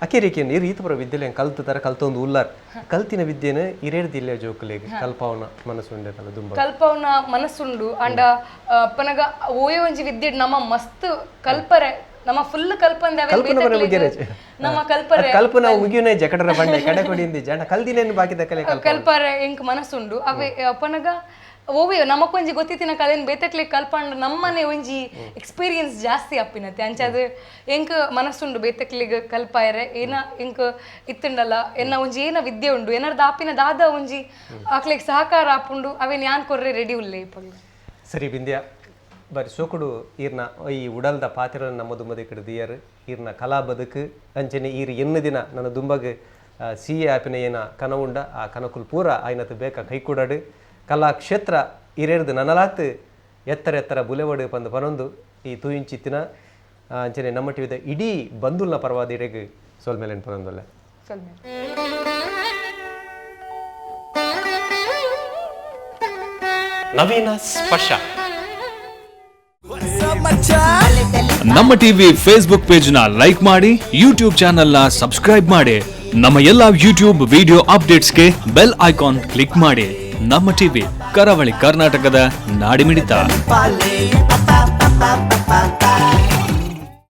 ಅಕಿರಿಕೆ ಈ ರೀತಿ ಪುರ ವಿದ್ಯೆಲೆ ಕಲ್ತು ತರ ಕಲ್ತೊಂದು ಉಲ್ಲಾರ್ ಕಲ್ತಿನ ವಿದ್ಯೆನ ಇರೇರ್ದಿಲ್ಲ ಜೋಕುಲೆಗ್ ಕಲ್ಪಾವನ ಮನಸ್ಸುಂಡೆ ದುಂಬ ಕಲ್ಪವನ ಮನಸ್ಸುಂಡು ಅಂಡ ಪನಗ ಓಯೆ ಒಂಜಿ ವಿದ್ಯೆ ನಮ್ಮ ಮಸ್ತ್ ಕಲ್ಪರೆ ನಮ್ಮ ಫುಲ್ ಕಲ್ಪಂದೆ ಅವೆ ಕಲ್ಪನೆ ಬೇತೆ ಬರ ಮುಗಿಯರೆ. ನಮ್ಮ ಕಲ್ಪರೆ ಕಲ್ಪನ ಮುಗಿಯುನೇ ಜಕಟರ ಬಂಡೆ ಕಡೆ ಕೊಡಿಂದಿ ಜನ ಕಲ್ದಿನೇನು ಬಾಕಿ ದಕ್ಕಲೆ ಕಲ್ಪರೆ ಎಂಕ್ ಮನಸ್ಸುಂಡು ಅವೆ ಪನಗ ಓವೆ ನಮಕೊಂಜಿ ಗೊತ್ತಿತ್ತಿನ ಕಲೆನ್ ಬೇತಕ್ಲೆ ಕಲ್ಪಂಡ್ ನಮ್ಮನೆ ಒಂಜಿ ಎಕ್ಸ್ಪೀರಿಯನ್ಸ್ ಜಾಸ್ತಿ ಅಪ್ಪಿನತೆ ಅಂಚ ಅದು ಎಂಕ್ ಮನಸ್ಸುಂಡು ಬೇತಕ್ಲಿಗ್ ಕಲ್ಪಾಯರೆ ಏನ ಎಂಕ್ ಇತ್ತುಂಡಲ್ಲ ಎನ್ನ ಒಂಜಿ ಏನ ವಿದ್ಯೆ ಉಂಡು ಏನಾರ್ದ ಆಪಿನ ದಾದ ಒಂಜಿ ಆಕ್ಲೆಗ್ ಸಹಕಾರ ಆಪುಂಡು ಅವೇನ್ ಯಾನ್ ಕೊರ್ರೆ ರೆಡಿ ಉಲ್ಲೆ ಇಪ್ಪಗ್. ಸರಿ ಬಿಂದ್ಯ ಬರಿ ಸೋಕುಡು ಈರ್ನ ಈ ಉಡಲ್ದ ಪಾತಿರ ನಮ್ಮ ದುಂಬದ ಕಡೆ ದಿಯರ್ ಈರ್ನ ಕಲಾ ಬದುಕು ಅಂಚನೆ ಈರ್ ಎನ್ನು ದಿನ ನನ್ನ ದುಂಬಗ್ ಸಿ ಎ ಆಪಿನ ಏನ ಕನವುಂಡ ಆ ಕನಕುಲ್ ಪೂರ ಆಯ್ನತ್ ಬೇಕ ಕೈಕೂಡಾಡು ಕಲಾ ಕ್ಷೇತ್ರ ಇರೇರ್ದು ನನಲಾತ್ ಎತ್ತರ ಎತ್ತರ ಬುಲೆವಡು ಪಂದು ಪನೊಂದು ಈ ತೂಯಿಂಚಿತ್ತಿನ ಅಂಚನೆ ನಮ್ಮ ಟಿವಿದ ಇಡೀ ಬಂಧುಲ್ನ ಪರವಾದ ಇರೆಗ್ ಸೋಲ್ಮೇಲೆ ಪನೊಂದಲ್ಲ. ನವೀನ ಸ್ಪರ್ಶ. ನಮ್ಮ TV Facebook page ನ ಲೈಕ್ ಮಾಡಿ, ಯೂಟ್ಯೂಬ್ ಚಾನೆಲ್ ನ ಸಬ್ಸ್ಕ್ರೈಬ್ ಮಾಡಿ, ನಮ್ಮ ಎಲ್ಲಾ ಯೂಟ್ಯೂಬ್ ವಿಡಿಯೋ ಅಪ್ಡೇಟ್ಸ್ಗೆ bell icon click ಮಾಡಿ. ನಮ್ಮ ಟಿವಿ, ಕರಾವಳಿ ಕರ್ನಾಟಕದ ನಾಡಿಮಿಡಿತ. Pa, pa, pa, pa, pa, pa.